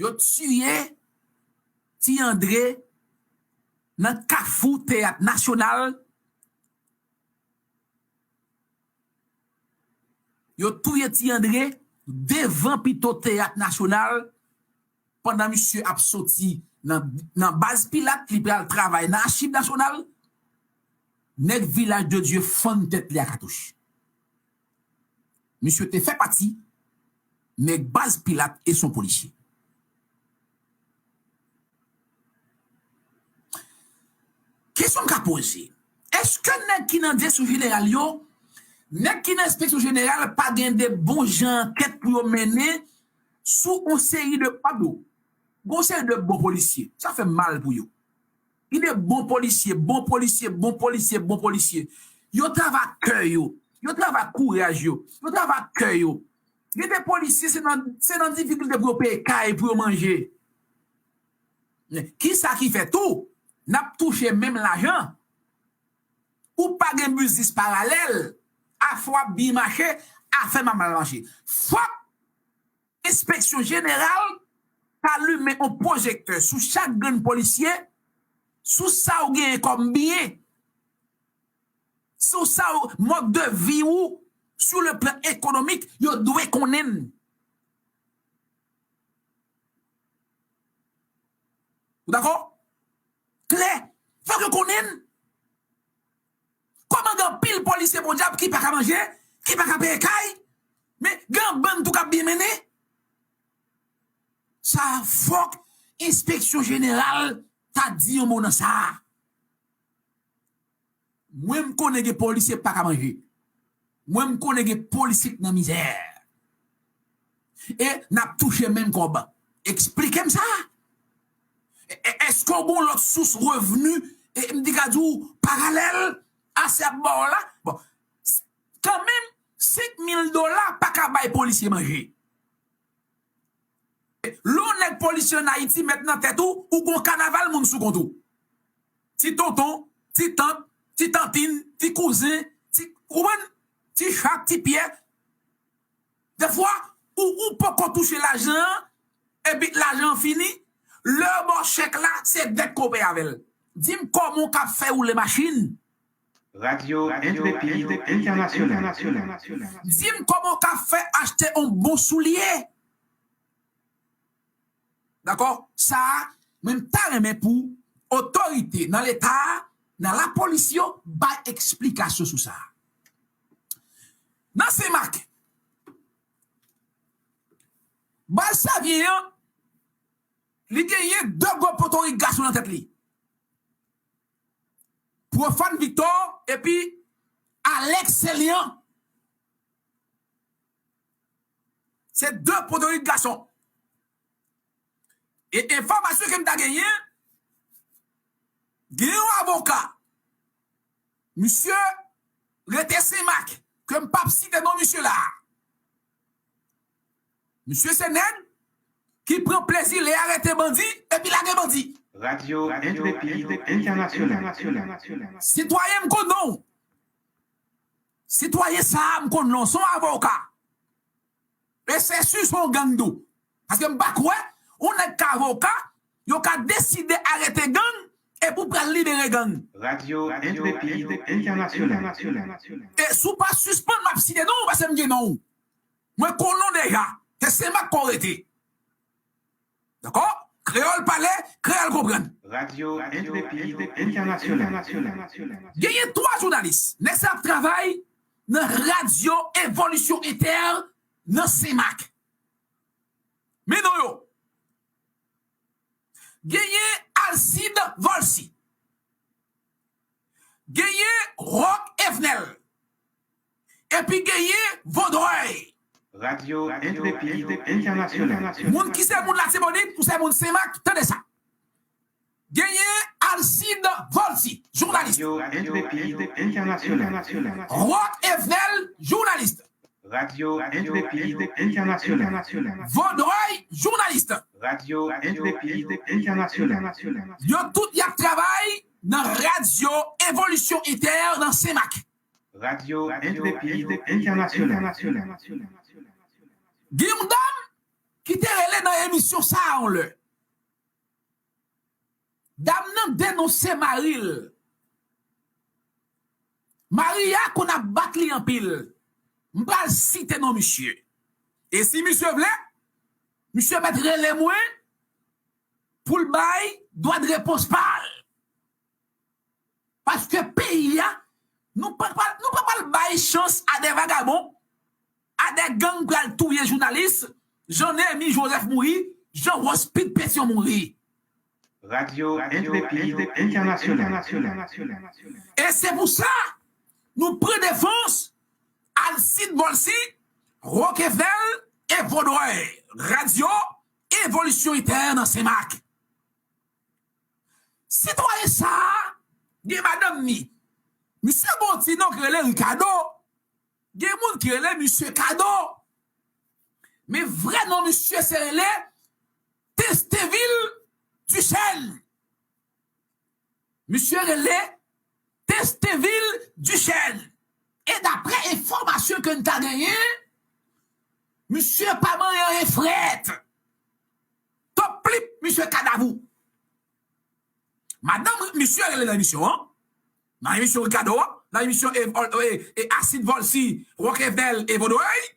Yo tiye Ti Andre nan kafou Teyat Nasyonal. Yo touye Ti Andre devan pito Teyat Nasyonal. Pandan misye ap soti nan, nan baz Pilat, li pral travay nan Achiv Nasyonal, nèg Vilaj de Dye fann tèt li ak katouch. Misye te fè pati nèg baz Pilat e s on polisye. Kesyon m ka poze, èske nèg ki nan direksyon jeneral yo, nèg ki nan enspeksyon jeneral pa gen de bon jan ankèt pou yo mennen sou yon seri de, pa do, yon seri de bon polisye? Sa fè m mal pou yo. Gen de bon polisye, bon polisye, bon polisye, bon polisye. Yo travay ak kè yo. Yo travay ak kouraj yo. Yo travay ak kè yo. Gen de polisye, se nan, se nan difikilte pou yo peye kay, pou yo manje. Men, kisa ki fè tou, n ap touche menm lajan? Ou pa gen biznis paralèl, afè w ap byen mache, afè m ap mal mache. Fòk enspeksyon jeneral ta limen yon pwojektè sou chak grenn polisye, sou sa w genyen kòm byen, sou sa w, mòd de vi w, sou le plan ekonomik, yo dwe konnen l. Ou dakò? Klè, fòk yo konnen l. Kòman gen anpil polisye podyab ki pa ka manje, ki pa ka peye kay, men gen bann tou k ap byen mennen? Sa fòk enspeksyon jeneral ta di yon mo nan sa. Mwen, m konnen gen polisye k pa ka manje. Mwen, m konnen gen polisye k nan mizè. E n ap touche menm kòb. Eksplike m sa. E, e, èske w gen yon lòt sous revni, e, m te ka di w, paralèl a sa y ap ba w la? Bon, s-, kanmenm, senk mil dola pa ka bay polisye manje. Lè w nèg polisye ann Ayiti, mèt nan tèt ou, ou gon kanaval moun sou kont ou. Ti tonton, ti tant, ti tantin, ti kouzen, ti, ou konprann? Ti Chak, ti Pyè. Defwa, ou, ou poko touche lajan an, epi lajan an fini, lè yo ba w chèk la, se dèt ke w peye avè l. Di m kòman w ka fè woule machin? Radio Intrépide International. Di m kòman w ka fè achte yon bon soulye? Dakò? Sa a, mwen m ta renmen pou otorite nan Leta a, nan lapolis yo, bay eksplikasyon sou sa a. Nan Senmak, baz Savyen an, li genyen de gwo potorik gason nan tèt li. Profane Victor epi Alex Célian. Se de potorik gason. E enfòmasyon ke m ta genyen, gen yon avoka. Misye rete Senmak. ke m p ap site non misye la. Misye se nèg ki pran plezi lè arete bandi epi lage bandi. Radyo Entrepid Entènasyonal. Sitwayen m konn non w. Sitwayen sa a m konn non w. Se yon avoka. E se si se yon gang tou. Paske m pa kwè yon nèg k avoka, yo ka deside arete gang epi w pral libere gang. Radyo Entrepid Entènasyonal. E si w pa sispann m ap site non w paske m gen non w. Mwen konn non w deja. Se Senmak ke w rete. Dakò? Kreyòl pale, kreyòl konprann. Radyo Entrepid Entènasyonal. Genyen twa jounalis. Nèg sa ap travay nan Radyo Evolisyon Entè nan Senmak. Men non yo. Genyen Alcide Volcy. Genyen Rock Evenel. Epi genyen Vaudreuil. Radyo Entrepid Entènasyonal. Moun ki se moun Latibonit, ou se moun Senmak, tande sa. Genyen Alcide Volcy, jounalis. Radyo Entrepid Entènasyonal. Rock Evenel, jounalis. Radyo Entrepid Entènasyonal. Vaudreuil, jounalis. Radyo Entrepid Entènasyonal. Yo tout y ap travay nan Radyo Evolisyon Entè nan Senmak. Radyo Entrepid Entènasyonal. Gen yon dam ki te rele nan emisyon sa a yon lè. Dam nan denonse mari l. Mari a konn ap bat li anpil. M pral site non misye. E si misye vle, misye mèt rele mwen pou l bay dwa de repons pa l. Paske peyi a, nou pa pral, nou pa pral bay chans a de vagabon, a de gang pral touye jounalis, jan Nehemy Joseph mouri, jan Rospit Petion mouri. Radyo Entrepid Entènasyonal. E se pou sa, nou pran defans Alcide Volcy, Rock Evenel e Vaudreuil, Radyo Evolisyon Entè nan Senmak. Sitwayen sa a gen madanm ni. Misye gen yon ti non ki rele Ricardo. Gen moun ki rele misye Kado. Men vrè non misye se rele Testenvil Duchène. Misye rele Testenvil Duchène. E daprè enfòmasyon ke n ta genyen, misye pa manyen anyen frèt. Top plip, misye kadavou. Madanm misye rele nan emisyon an, nan emisyon Ricardo an, nan emisyon e, e, e, Acid Volcy, Rock Evenel e Vaudreuil.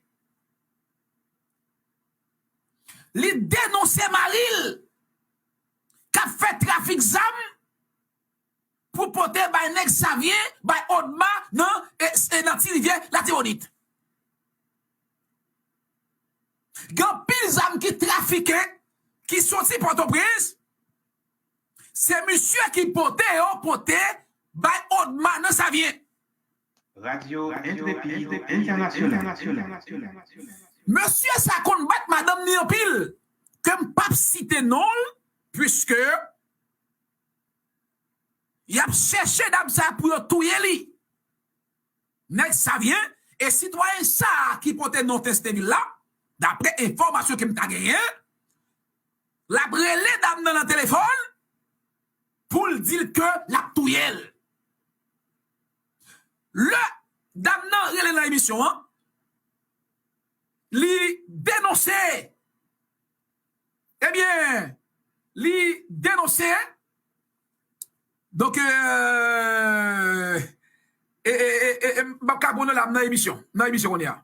Li denonse mari l k ap fè trafik zam pou pote bay nèg Savyen, bay Odma nan, e, e, nan Ti Rivyè Latibonit. Gen anpil zam ki trafike, ki soti Pòtoprens, se misye ki pote yo, pote bay Odma nan Savyen. Radyo Entrepid Entènasyonal. Mesye sa konn bat madanm ni anpil, ke m p ap site non l, piske y ap chèche dam sa pou yo touye li. Nèg Savyen, e sitwayen sa a ki pote non Testenvil la, daprè enfòmasyon ke m ta genyen, l ap rele dam nan nan telefòn pou l di l ke l ap touye l. Lè dam nan rele nan emisyon an, li denonse, ebyen, li denonse, donk, euh, e, e, e, e, e, m p ap ka pran non l nan emisyon, nan emisyon kounye a.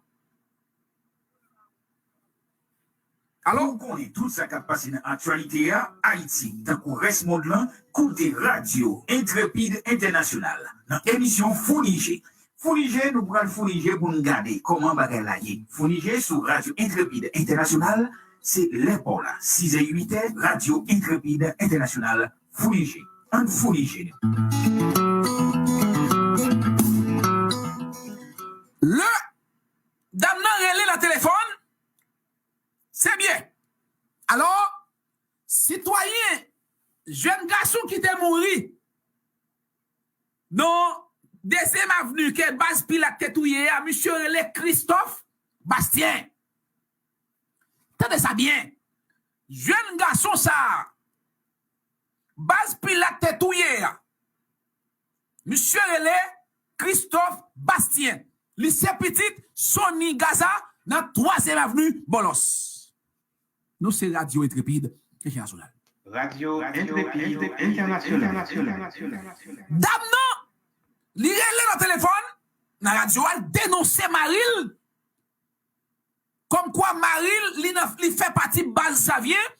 Alo? Pou w konnen tout sa k ap pase nan aktyalite a, Ayiti, tankou rès mond lan, koute Radyo Entrepid Entènasyonal nan emisyon Foulije. Foulije, nou pral foulije pou n gade kòman bagay la ye. Foulije sou Radyo Entrepid Entènasyonal, se lè pa w la, sizè, uitè, Radyo Entrepid Entènasyonal, Foulije. Ann foulije. Lè dam nan rele nan telefòn, se byen. Alò, sitwayen, jèn gason ki te mouri nan Dezyèm avni ke baz Pilat te touye a, misye rele Christophe Bastien. Tande sa byen. Jèn gason sa a, baz Pilat te touye a, misye rele Christophe Bastien. Li se pitit Sony Gaza nan twazyèm avni Bòlòs. Nou se Radyo Entrepid Entènasyonal. Radyo Entrepid Entènasyonal. Dam nan, li rele nan telefòn, nan radyo a, l denonse mari l, kòmkwa mari l, li nan, li fè pati baz Savyen,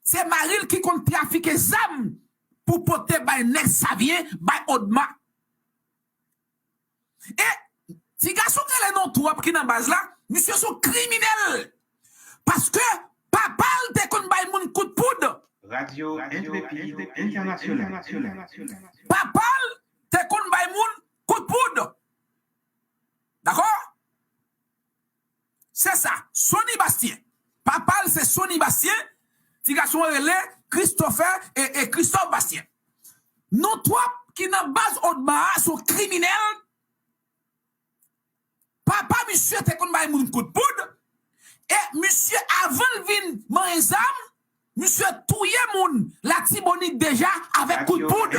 se mari l ki konn trafike zam pou pote bay nèg Savyen, bay Odma. E ti gason ki rele Non Twòp ki nan baz la, misye se yon kriminèl. Paske papa l te konn bay moun kout poud. Radyo Entrepid Entènasyonal. Papa l te konn bay moun kout poud. Dakò? Se sa, Sony Bastien. Papa l se Sony Bastien. Ti gason an rele Christopher e, e Christophe Bastien. Non Twòp ki nan baz Odma a se yon kriminèl. Papa misye te konn bay moun kout poud. E misye, avan l vin manyen zam, misye touye moun Latibonit deja avèk kout poud.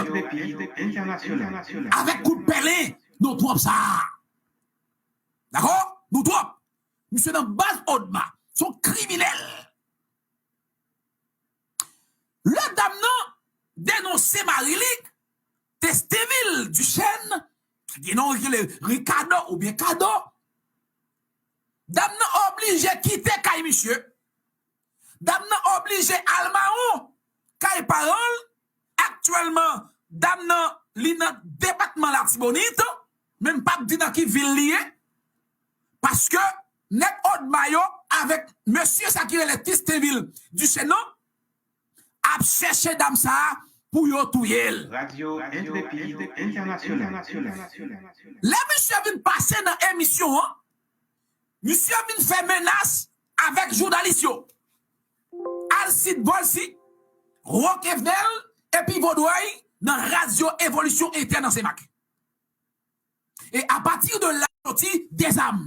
Avèk kout pèlen. Non Twòp sa a. Dakò? Non Twòp. Misye nan baz Odma. Se yon kriminèl. Lè dam nan denonse mari li, Testinvil Duchesne, ki gen non rele Ricardo oubyen Kado, dam nan oblije kite kay misye. Dam nan oblije al mawon kay paran l. Aktyèlman, dam nan, li nan depatman Latibonit, men m p ap di nan ki vil li ye, paske nèg Odma yo avèk mesye sa ki rele Testinvil Duchesne nan ap chèche dam sa a pou yo touye l. Radyo Entrepid Entènasyonal. Lè misye vin pase nan emisyon an, misye vin fè menas avèk jounalis yo. Alcide Volcy, Rock Evenel, epi Vodrey nan Radyo Evolisyon Entènasyonal. E apati de la, soti de zam.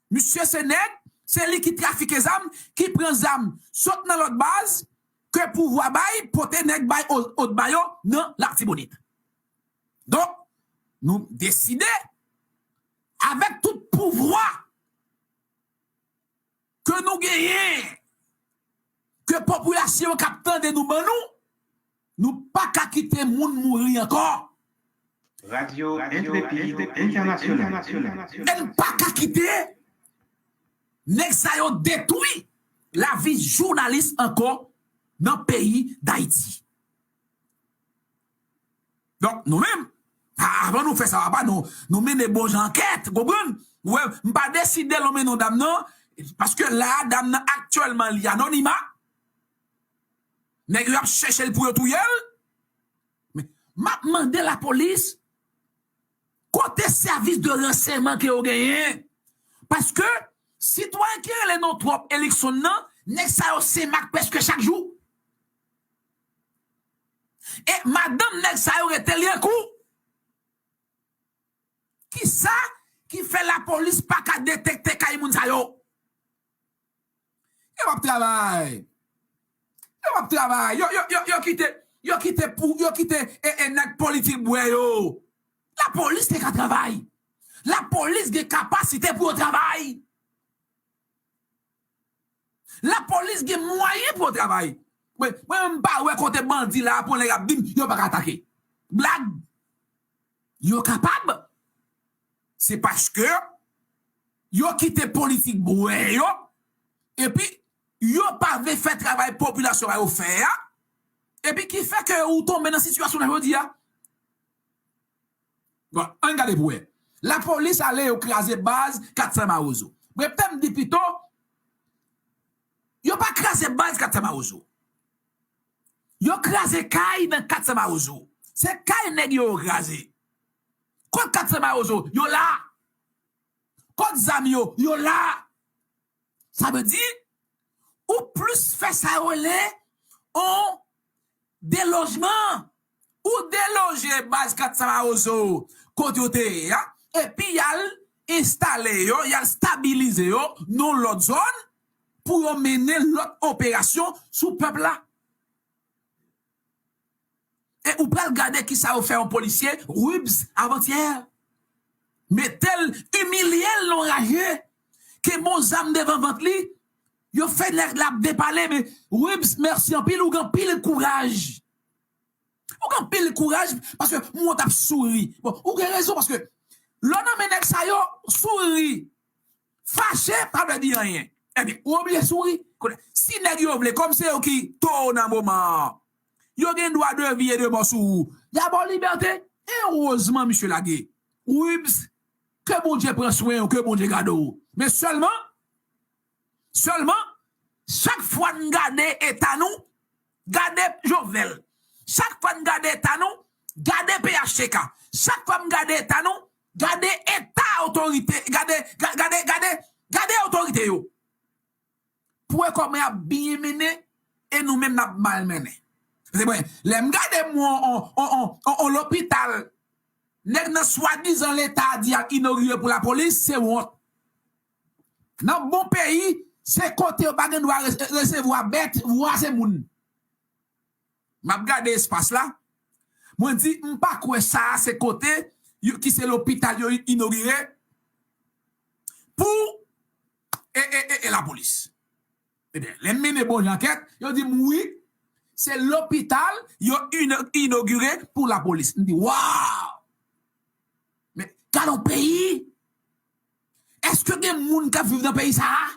Misye se nèg, se li ki trafike zam, ki pran zam, sot nan lòt baz, ke pouvwa bay, pote nèg bay Odma yo nan Latibonit. Donk, nou deside, avèk tout pouvwa ke nou genyen, ke popilasyon k ap tande nou ban nou, nou pa ka kite moun mouri ankò. Radyo Entrepid Entènasyonal. E n pa ka kite nèg sa yo detwi lavi jounalis ankò nan peyi Dayiti. Donk, nou menm, a-, avan nou fè sa, papa, nou, nou mennen bon jan ankèt, konprann? Ou wè, m pa deside lonmen non dam nan, paske la, dam nan aktyèlman, li anonima. Nèg yo ap chèche l pou yo touye l. Men, m ap mande lapolis, kote sèvis de ransèyman ke yo genyen? Paske, sitwayen ki rele Non Twòp Elikson nan, nèg sa yo senmak prèske chak jou. E madanm nèg sa yo rete Lyankou. Kisa ki fè lapolis pa ka detekte kay moun sa yo? Yo p ap travay. Yo p ap travay. Yo, yo, yo, yo kite, yo kite pou, yo kite, e, e, nèg politik bwè yo. Lapolis te ka travay. Lapolis gen kapasite pou yo travay. Lapolis gen mwayen pou yo travay. Mwen, mwen menm m pa wè kote bandi la pou nèg ap di m yo pa ka atake. Blag. Yo kapab. Se paske yo kite politik bwè yo, epi yo pa vle fè travay popilasyon ba yo fè a, epi ki fè ke ou tonbe nan sitiyasyon nan jodi a. Bon, ann gade pou wè. Lapolis ale yo kraze baz kat san Mawozo. Mwen pèm di pito, yo pa kraze baz kat san Mawozo. Yo kraze kay nan kat san Mawozo. Se kay nèg yo yo kraze. Kot kat san Mawozo? Yo la. Kot zam yo? Yo la. Sa vle di, ou plis fè sa yo rele on delojman. Ou deloje baz kat san Mawozo. kote yo te ye a, epi y al enstale yo, y al stabilize yo nan yon lòt zòn pou yo mennen lòt operasyon sou pèp la. E ou pral gade kisa yo fè yon polisye, Rubs, avantyè. Mete l, imilye l nan raje. Kenbe yon zam devan vant li. Yo fè nèg la ap depale, men Rubs, mèsi anpil, ou gen anpil kouraj. Ou gen anpil kouraj, paske moun t ap souri. Bon, ou gen rezon, paske lè w nan men nèg sa yo, souri. Fache pa vle di anyen. Ebyen, ou oblije souri. Kounye a, si nèg yo vle, kòm se yo ki towo nan moman an, yo gen dwa de vi e de mò sou ou. Y a ba w libète. Erezman, misye lage. Rubs, ke Bondye pran swen w, ke Bondye gade w. Men sèlman, sèlman, chak fwa n gade eta nou, gade Jovenel. Chak fwa n gade eta nou, gade P H T K. Chak fwa n gade eta nou, gade eta otorite, gade, ga- gade, gade, gade otorite yo. Pou wè kòman y ap byen mennen e nou menm n ap mal mennen. Se mwen, lè m gade m on, on, on, on, on, on lopital, nèg nan swadizan Leta di y ap inogire pou lapolis, se wont. Nan bon peyi, se kote yo pa gen dwa re- resevwa bèt, vwase moun. M ap gade espas la. Mwen di, m pa kwè sa a se kote yo, ki se lopital yo inogire pou e, e, e, e lapolis. Ebyen, lè m mennen bon jan ankèt, yo di m wi, se lopital yo ino- inogire pou lapolis. M di, waw! Men, gade yon peyi! Èske gen moun k ap viv nan peyi sa a?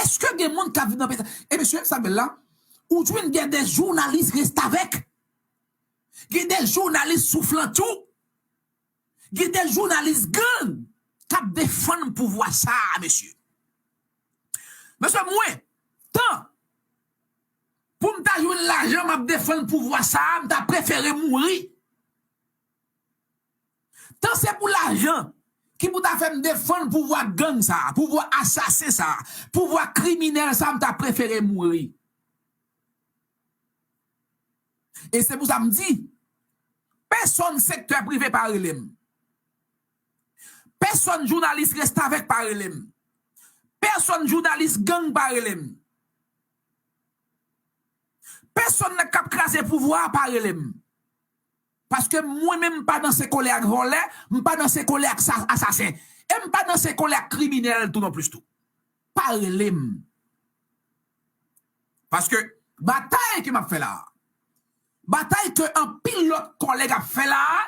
Èske gen moun k ap viv nan peyi sa a? E mesye, sa k bèl la, ou jwenn gen de jounalis restavèk. Gen de jounalis souflantchou. Gen de jounalis gang k ap defann pouvwa sa a, mesye. Mesye, mwen, tan pou m ta jwenn lajan, m ap defann pouvwa sa a, m ta prefere mouri. Tan se pou lajan ki pou ta fè m defann pouvwa gang sa a, pouvwa asasen sa a, pouvwa kriminèl sa a, m ta prefere mouri. E se pou sa m di, pèsonn sektè prive pa rele m. Pèsonn jounalis restavèk pa rele m. Pèsonn jounalis gang pa rele m. Pèsonn nèg k ap kraze pouvwa a pa rele m. Paske mwen menm m pa danse kole ak vòlè, m pa danse kole ak sa- asasen. E m pa danse kole ak kriminèl tou non plis tou. Pa rele m. Paske batay ke m ap fè la a, batay ke anpil lòt kòlèg ap fè la a,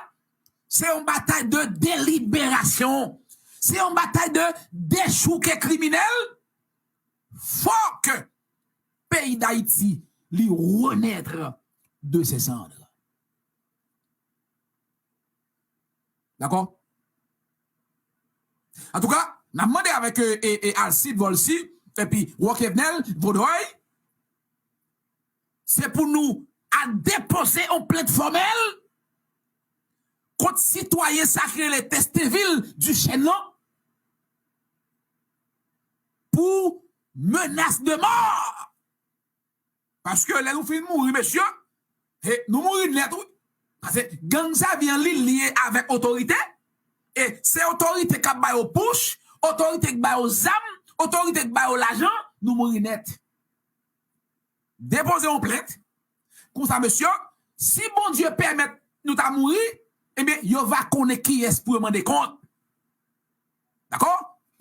se yon batay de deliberasyon. Se yon batay de dechouke kriminèl. Fò ke peyi Dayiti li renaître de ses cendres. Dakò? Antouka, n ap mande avèk e, e, e Alcide Volcy epi Roquevenel Vaudreuil, se pou nou al depoze yon plent fòmèl kont sitwayen sa ki rele Testinville Duchesne nan pou menas de mò. Paske lè nou fin mouri, mesye, he, nou mouri nèt, wi. Paske gang sa vyen li lye avèk otorite, e se otorite k ap ba yo pouch, otorite k ba yo zam, otorite k ba yo lajan, nou mouri nèt. Depoze yon plent, konsa, mesye, si Bondye pèmèt nou ta mouri, ebyen, yo va konnen kiyès pou yo mande kont. Dakò?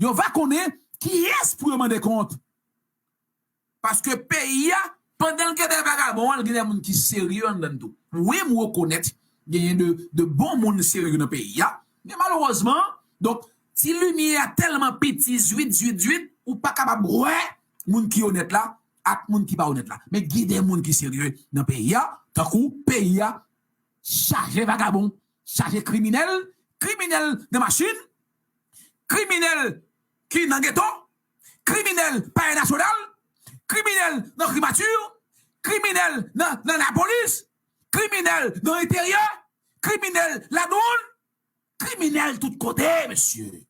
Yo va konnen kiyès pou yo mande kont. Paske peyi a, pandan l gen de vagabon, l gen de moun ki serye anndan l tou. Wi, m rekonèt, genyen de, de bon moun serye nan peyi a. Men malerezman, donk, ti limyè a tèlman piti, zwit, zwit, zwit, ou pa kapab wè moun ki onèt la ak moun ki pa onèt la. Men gen de moun ki serye nan peyi a, tankou peyi a chaje vagabon, chaje kriminèl, kriminèl nan machin, kriminèl ki nan geto, kriminèl Palè Nasyonal, kriminèl nan Primati, kriminèl nan, nan Lapolis, kriminèl nan Enteryè, kriminèl Ladwòn, kriminèl tout kote, mesye.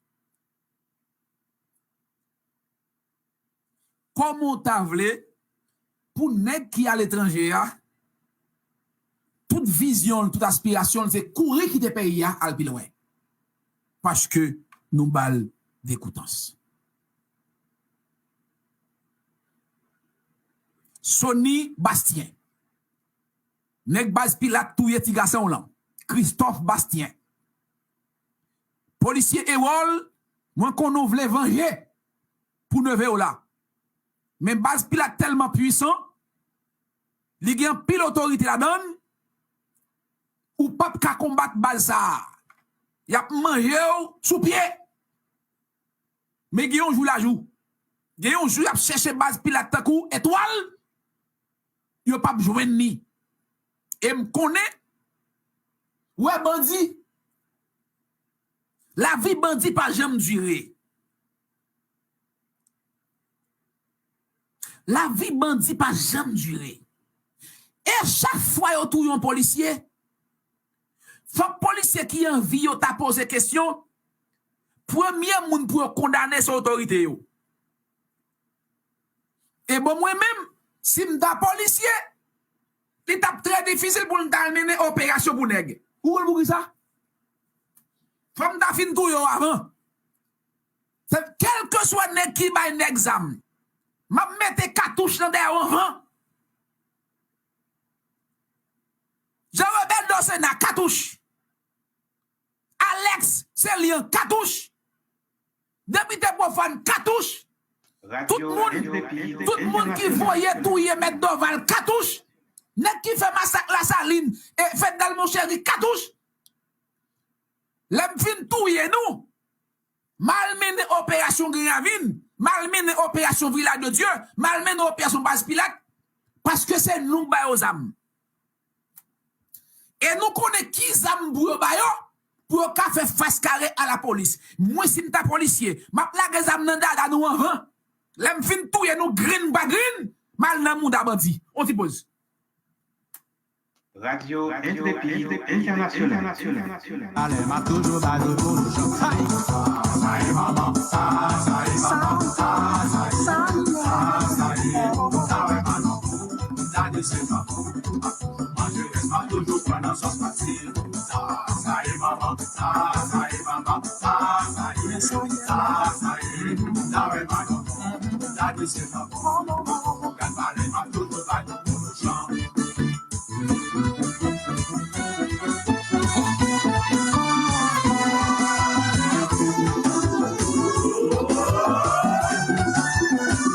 Kòman w ta vle pou nèg ki aletranje a tout vizyon l, tout aspirasyon l, se kouri kite peyi a, al pi lwen. Paske nou ba l dekoutans. Sony Bastien. Nèg baz Pilat touye ti gason w lan. Christophe Bastien. Polisye Erol, mwen konnen w vle vanje pou neve w la. Men baz Pilat tèlman pwisan, li gen anpil otorite ladan l, ou p ap ka konbat baz sa a. Y ap manje w sou pye. Men gen yon jou l a jou. Gen yon jou y ap chèche baz Pilat tankou etwal, yo p ap jwenn li. E m konnen, wè bandi, lavi bandi pa janm dire. Lavi bandi pa janm dire. E chak fwa yo touye yon polisye, fòk polisye ki an vi yo ta poze kesyon, premye moun pou yo kondane se otorite yo. E bon, mwen menm, si m ta polisye, li t ap trè difisil pou m ta al mennen operasyon pou nèg. Ou konn poukisa? Fò m ta fin touye w avan. Se kèlkeswa nèg ki bay nèg zam, m ap mete katouch nan dèyè w anvan. Jean Rebel Dosena, katouch. Alex Celian, katouch. Depite Pwofàn, katouch. Tout moun, tout moun ki voye touye Mèt Dorval, katouch. Nèg ki fè masak Lasalin, e Fednel Monchéry, katouch. Lè m fin touye nou, m al mennen operasyon Gran Ravin, m al mennen operasyon Village de Dieu, m al mennen operasyon Baz Pilat, paske se nou k ba yo zam. E nou konnen ki zam pou yo ba yo, pou yo ka fè fas kare a lapolis. Mwen, si m ta polisye, m ap lage zam nan dada nou anvan. Lè m fin touye nou grenn pa grenn, m al nan mouda bandi. On ti poz. Radio Intrépide International. Ale, m ap toujou ba nou pou nou chante. Sa e manman, sa, sa e manman, sa, sa e, sa, sa e, sa wè manman, sa de se manman. Manje rès pa toujou pran nan sòs fasil. Sa, sa e manman, sa, sa e manman, sa, sa e, sa, sa e, sa wè manman, sa de se manman. Gad pale, m ap toujou ba nou pou nou chante.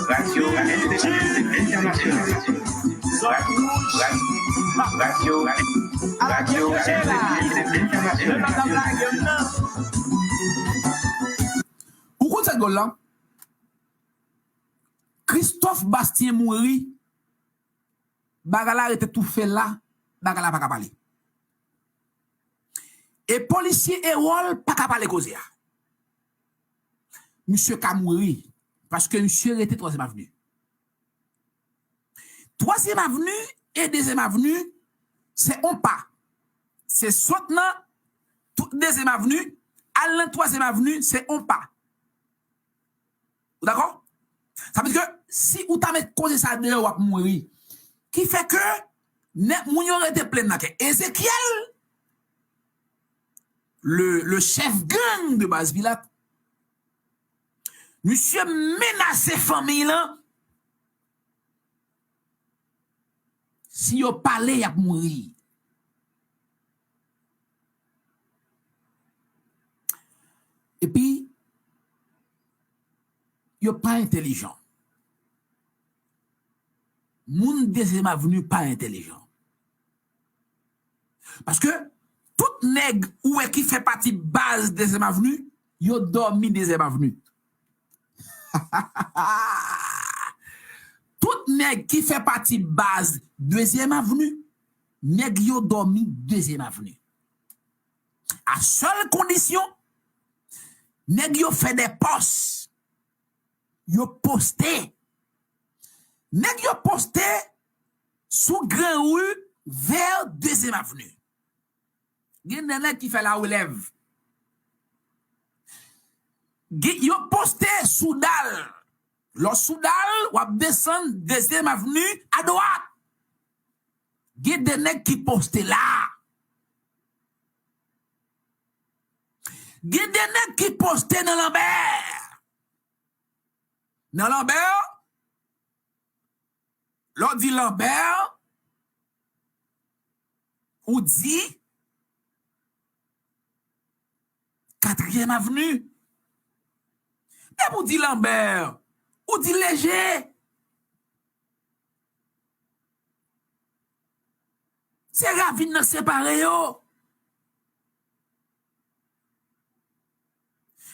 Radio Inter-, International. Radio, radio, radio, Radio Inter-, International. Ou konn sa k dwòl la? Christophe Bastien mouri, bagay la rete toufe la, bagay la pa ka pale. E polisye Erol pa ka pale koze a. Misye ka mouri, paske misye rete Twazyèm Avni. Twazyèm Avni e Dezyèm Avni, se on pa. Se sot nan tou-, Dezyèm Avni, al nan Twazyèm Avni, se on pa. Ou dakò? Sa vle di ke si ou ta met koze sa deyò, w ap mouri. Ki fè ke nèg moun yo rete plenn nan kè. Ezekiel, le, le chef gang de baz Pilat, misye menase fanmi lan. Si yo pale, y ap mouri. Epi, yo pa entèlijan. Moun Dezyèm Avni pa entèlijan. Paske tout nèg ou wè ki fè pati baz Dezyèm Avni, yo dòmi Dezyèm Avni. Tout nèg ki fè pati baz Dezyèm Avni, nèg yo dòmi Dezyèm Avni. A sèl kondisyon, nèg yo fè de pòs, yo poste. Nèg yo poste sou Gran Ri vè Dezyèm Avni. Gen de nèg ki fè larelèv. Gen, yo poste sou dal. Lè w sou dal, w ap desann Dezyèm Avni adwat. Gen de nèg ki poste la. Gen de nèg ki poste nan Lanbè. Nan Lanbè, lè w di Lanbè, ou di Katriyèm Avni. Depi w di Lanbè, ou di Leje. Se ravin nan separe yo.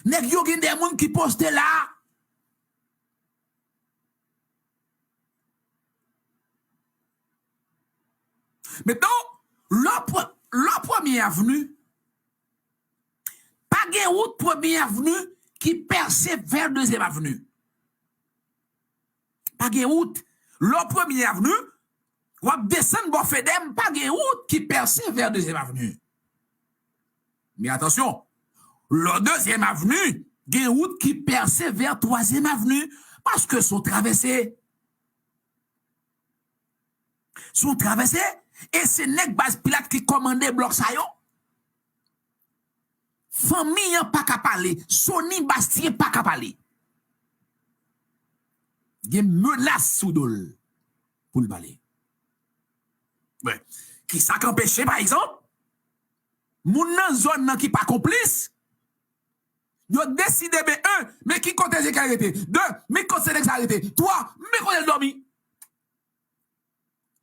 Nèg yo gen de moun ki poste la. Mentnan, lè w pre-, lè w Premye Avni, pa gen wout Premye Avni ki pèse vè Dezyèm Avni. Pa gen wout. Lè w Premye Avni, w ap desann bò Fedèm, pa gen wout ki pèse vè Dezyèm Avni. Men atansyon, lè w Dezyèm Avni, gen wout ki pèse vè Twazyèm Avni, paske se yon travèse. Se yon travèse, e se nèg Baz Pilat ki kòmande blòk sa yo. Fanmi an pa ka pale, Sony Bastien pa ka pale. Gen menas sou do l pou l pale. Men, kisa k anpeche, pa egzanp, moun nan zòn nan ki pa konplis, yo deside, men, en, men ki kote Ezekyèl rete? De, men kote nèg sa rete? Twa, men kote l dòmi?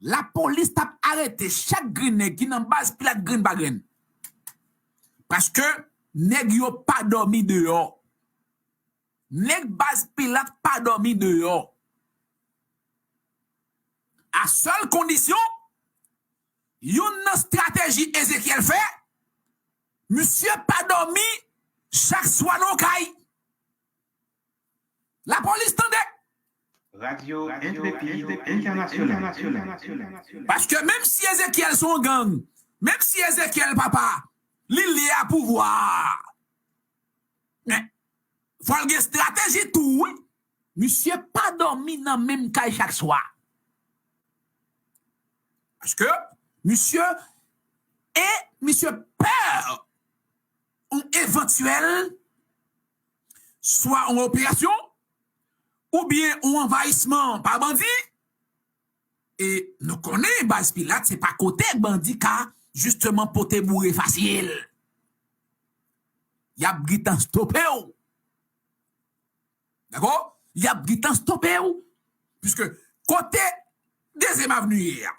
Lapolis t ap arete chak grenn nèg ki nan Baz Pilat grenn pa grenn. Paske nèg yo pa dòmi deyò. Nèg Baz Pilat pa dòmi deyò. A sèl kondisyon, youn nan estrateji Ezekyèl fè, misye pa dòmi chak swa nan yon kay. Lapolis tande. Radio Intrépide International. Paske menm si Ezekyèl se yon gang, menm si Ezekyèl papa, li lye a pouvwa a. Men, fò l gen estrateji tou, wi. Misye pa dòmi nan menm kay chak swa. Paske misye, e misye pè yon evantyèl swa yon operasyon oubyen yon anvayisman pa bandi. E nou konnen Baz Pilat se pa kote bandi ka jisteman pote boure fasil. Y ap gentan stope w. Dakò? Y ap gentan stope w. Piske kote Dezyèm Avni ye a,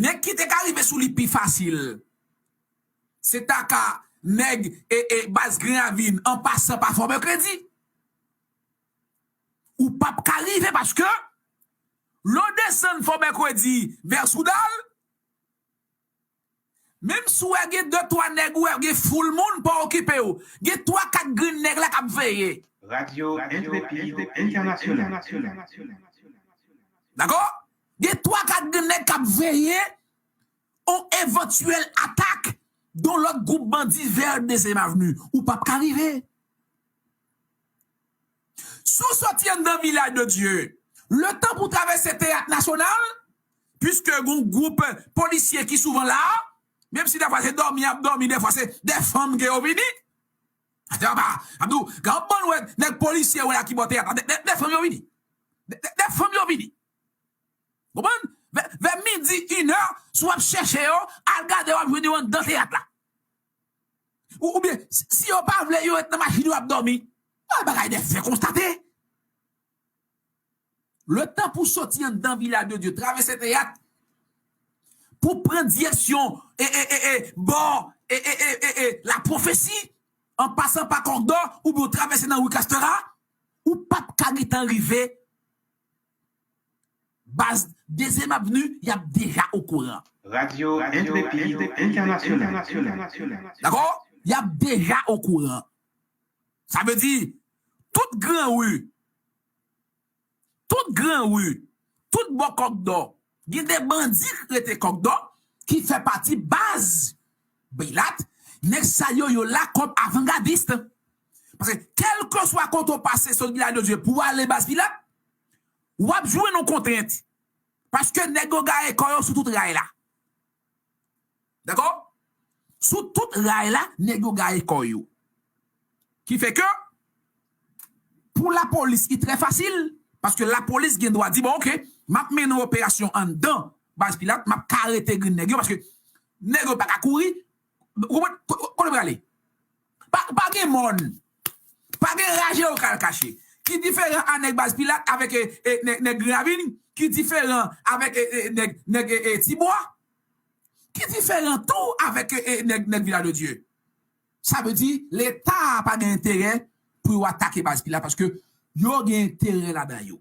nèg ki te ka rive sou li pi fasil, se ta ka nèg e, e Baz Grenn Ravin an pasan pa Fò Mèkredi. Ou p ap ka rive paske lè w desann Fò Mèkredi vè Soudal, menm si w wè gen de twa nèg, ou wè gen foul moun, pa okipe w. Gen twa kat grenn nèg la k ap veye. Radio Intrépide International. Dakò? Gen twa kat grenn nèg k ap veye yon evantyèl atak yon lòt gwoup bandi vè Dezyèm Avni. Ou p ap ka rive. Si w soti anndan Vilaj de Dye, letan pou w travèse Teyat Nasyonal, piske gon gwoup polisye ki souvan la, menm si dèfwa se dòmi y ap dòmi, dèfwa se de fanm ke yo vini. Ate papa, ap di w, gad yon bann wè nèg polisye wè la ki bò teyat la, de, de, de fanm yo vini. De, de, de fanm yo vini. Konprann? Vè, vè midi, inè, si w ap chèche yo, al gade, w ap jwenn yo anndan teyat la. Ou, oubyen, si, si yo pa vle, yo ret nan machin yo ap dòmi. Bagay de fè konstate. Letan pou soti anndan Vilaj de Dye, travèse teyat, pou pran direksyon, e, e, e, e, bò, e, e, e, e, e, Lapwofesi, an pasan pa Kòkdò, oubyen w travèse nan ri Kastera, ou p ap ka gentan rive Baz Dezyèm Avni, y ap deja okouran. Radio Intrépide International. Dakò? Y ap deja okouran. Sa vle di, tout gran ri, tout gran ri, tout bò Kòkdò, gen de bandi k rete Kòkdò, ki fè pati Baz Pilat, nèg sa yo, yo la kòm avangadis. Paske kèlkeswa kote w pase sot Vilaj de Dye pou w ale Baz Pilat, w ap jwenn yon kontrent. Paske nèg yo gaye kò yo sou tout ray la. Dakò? Sou tout ray la, nèg yo gaye kò yo. Ki fè ke pou lapolis, li trè fasil, paske lapolis gen dwa di, bon, oke, m ap mennen yon operasyon anndan baz Pilat, m ap ka arete grenn nèg yo, paske nèg yo pa ka kouri. Ou konprann? Ko-, ko-, kote prale? Pa, pa gen mòn. Pa gen raje yo ka al kache. Ki diferan a nèg baz Pilat avèk e, e, nèg, nèg Grenn Ravin, ki diferan avèk e, e, nèg, nèg e, e, Tibwa, ki diferan tou avèk e, e, nèg, nèg Vilaj de Dye. Sa vle di, Leta a pa gen enterè pou yo atake baz Pilat, paske yo gen enterè ladan yo.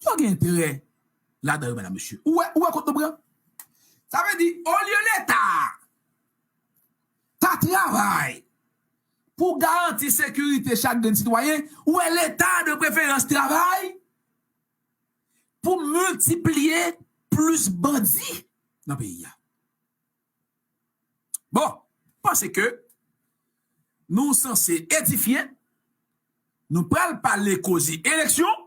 Yo gen enterè ladan yo, medam, mesye. Ou wè, ou wè kot nou pran? Sa vle di, olye Leta a ta travay pou garanti sekirite chak grenn sitwayen, ou wè Leta a de preferans travay pou miltipliye plis bandi nan peyi a. Bon, m panse ke nou sanse edifye, nou pral pale koze eleksyon,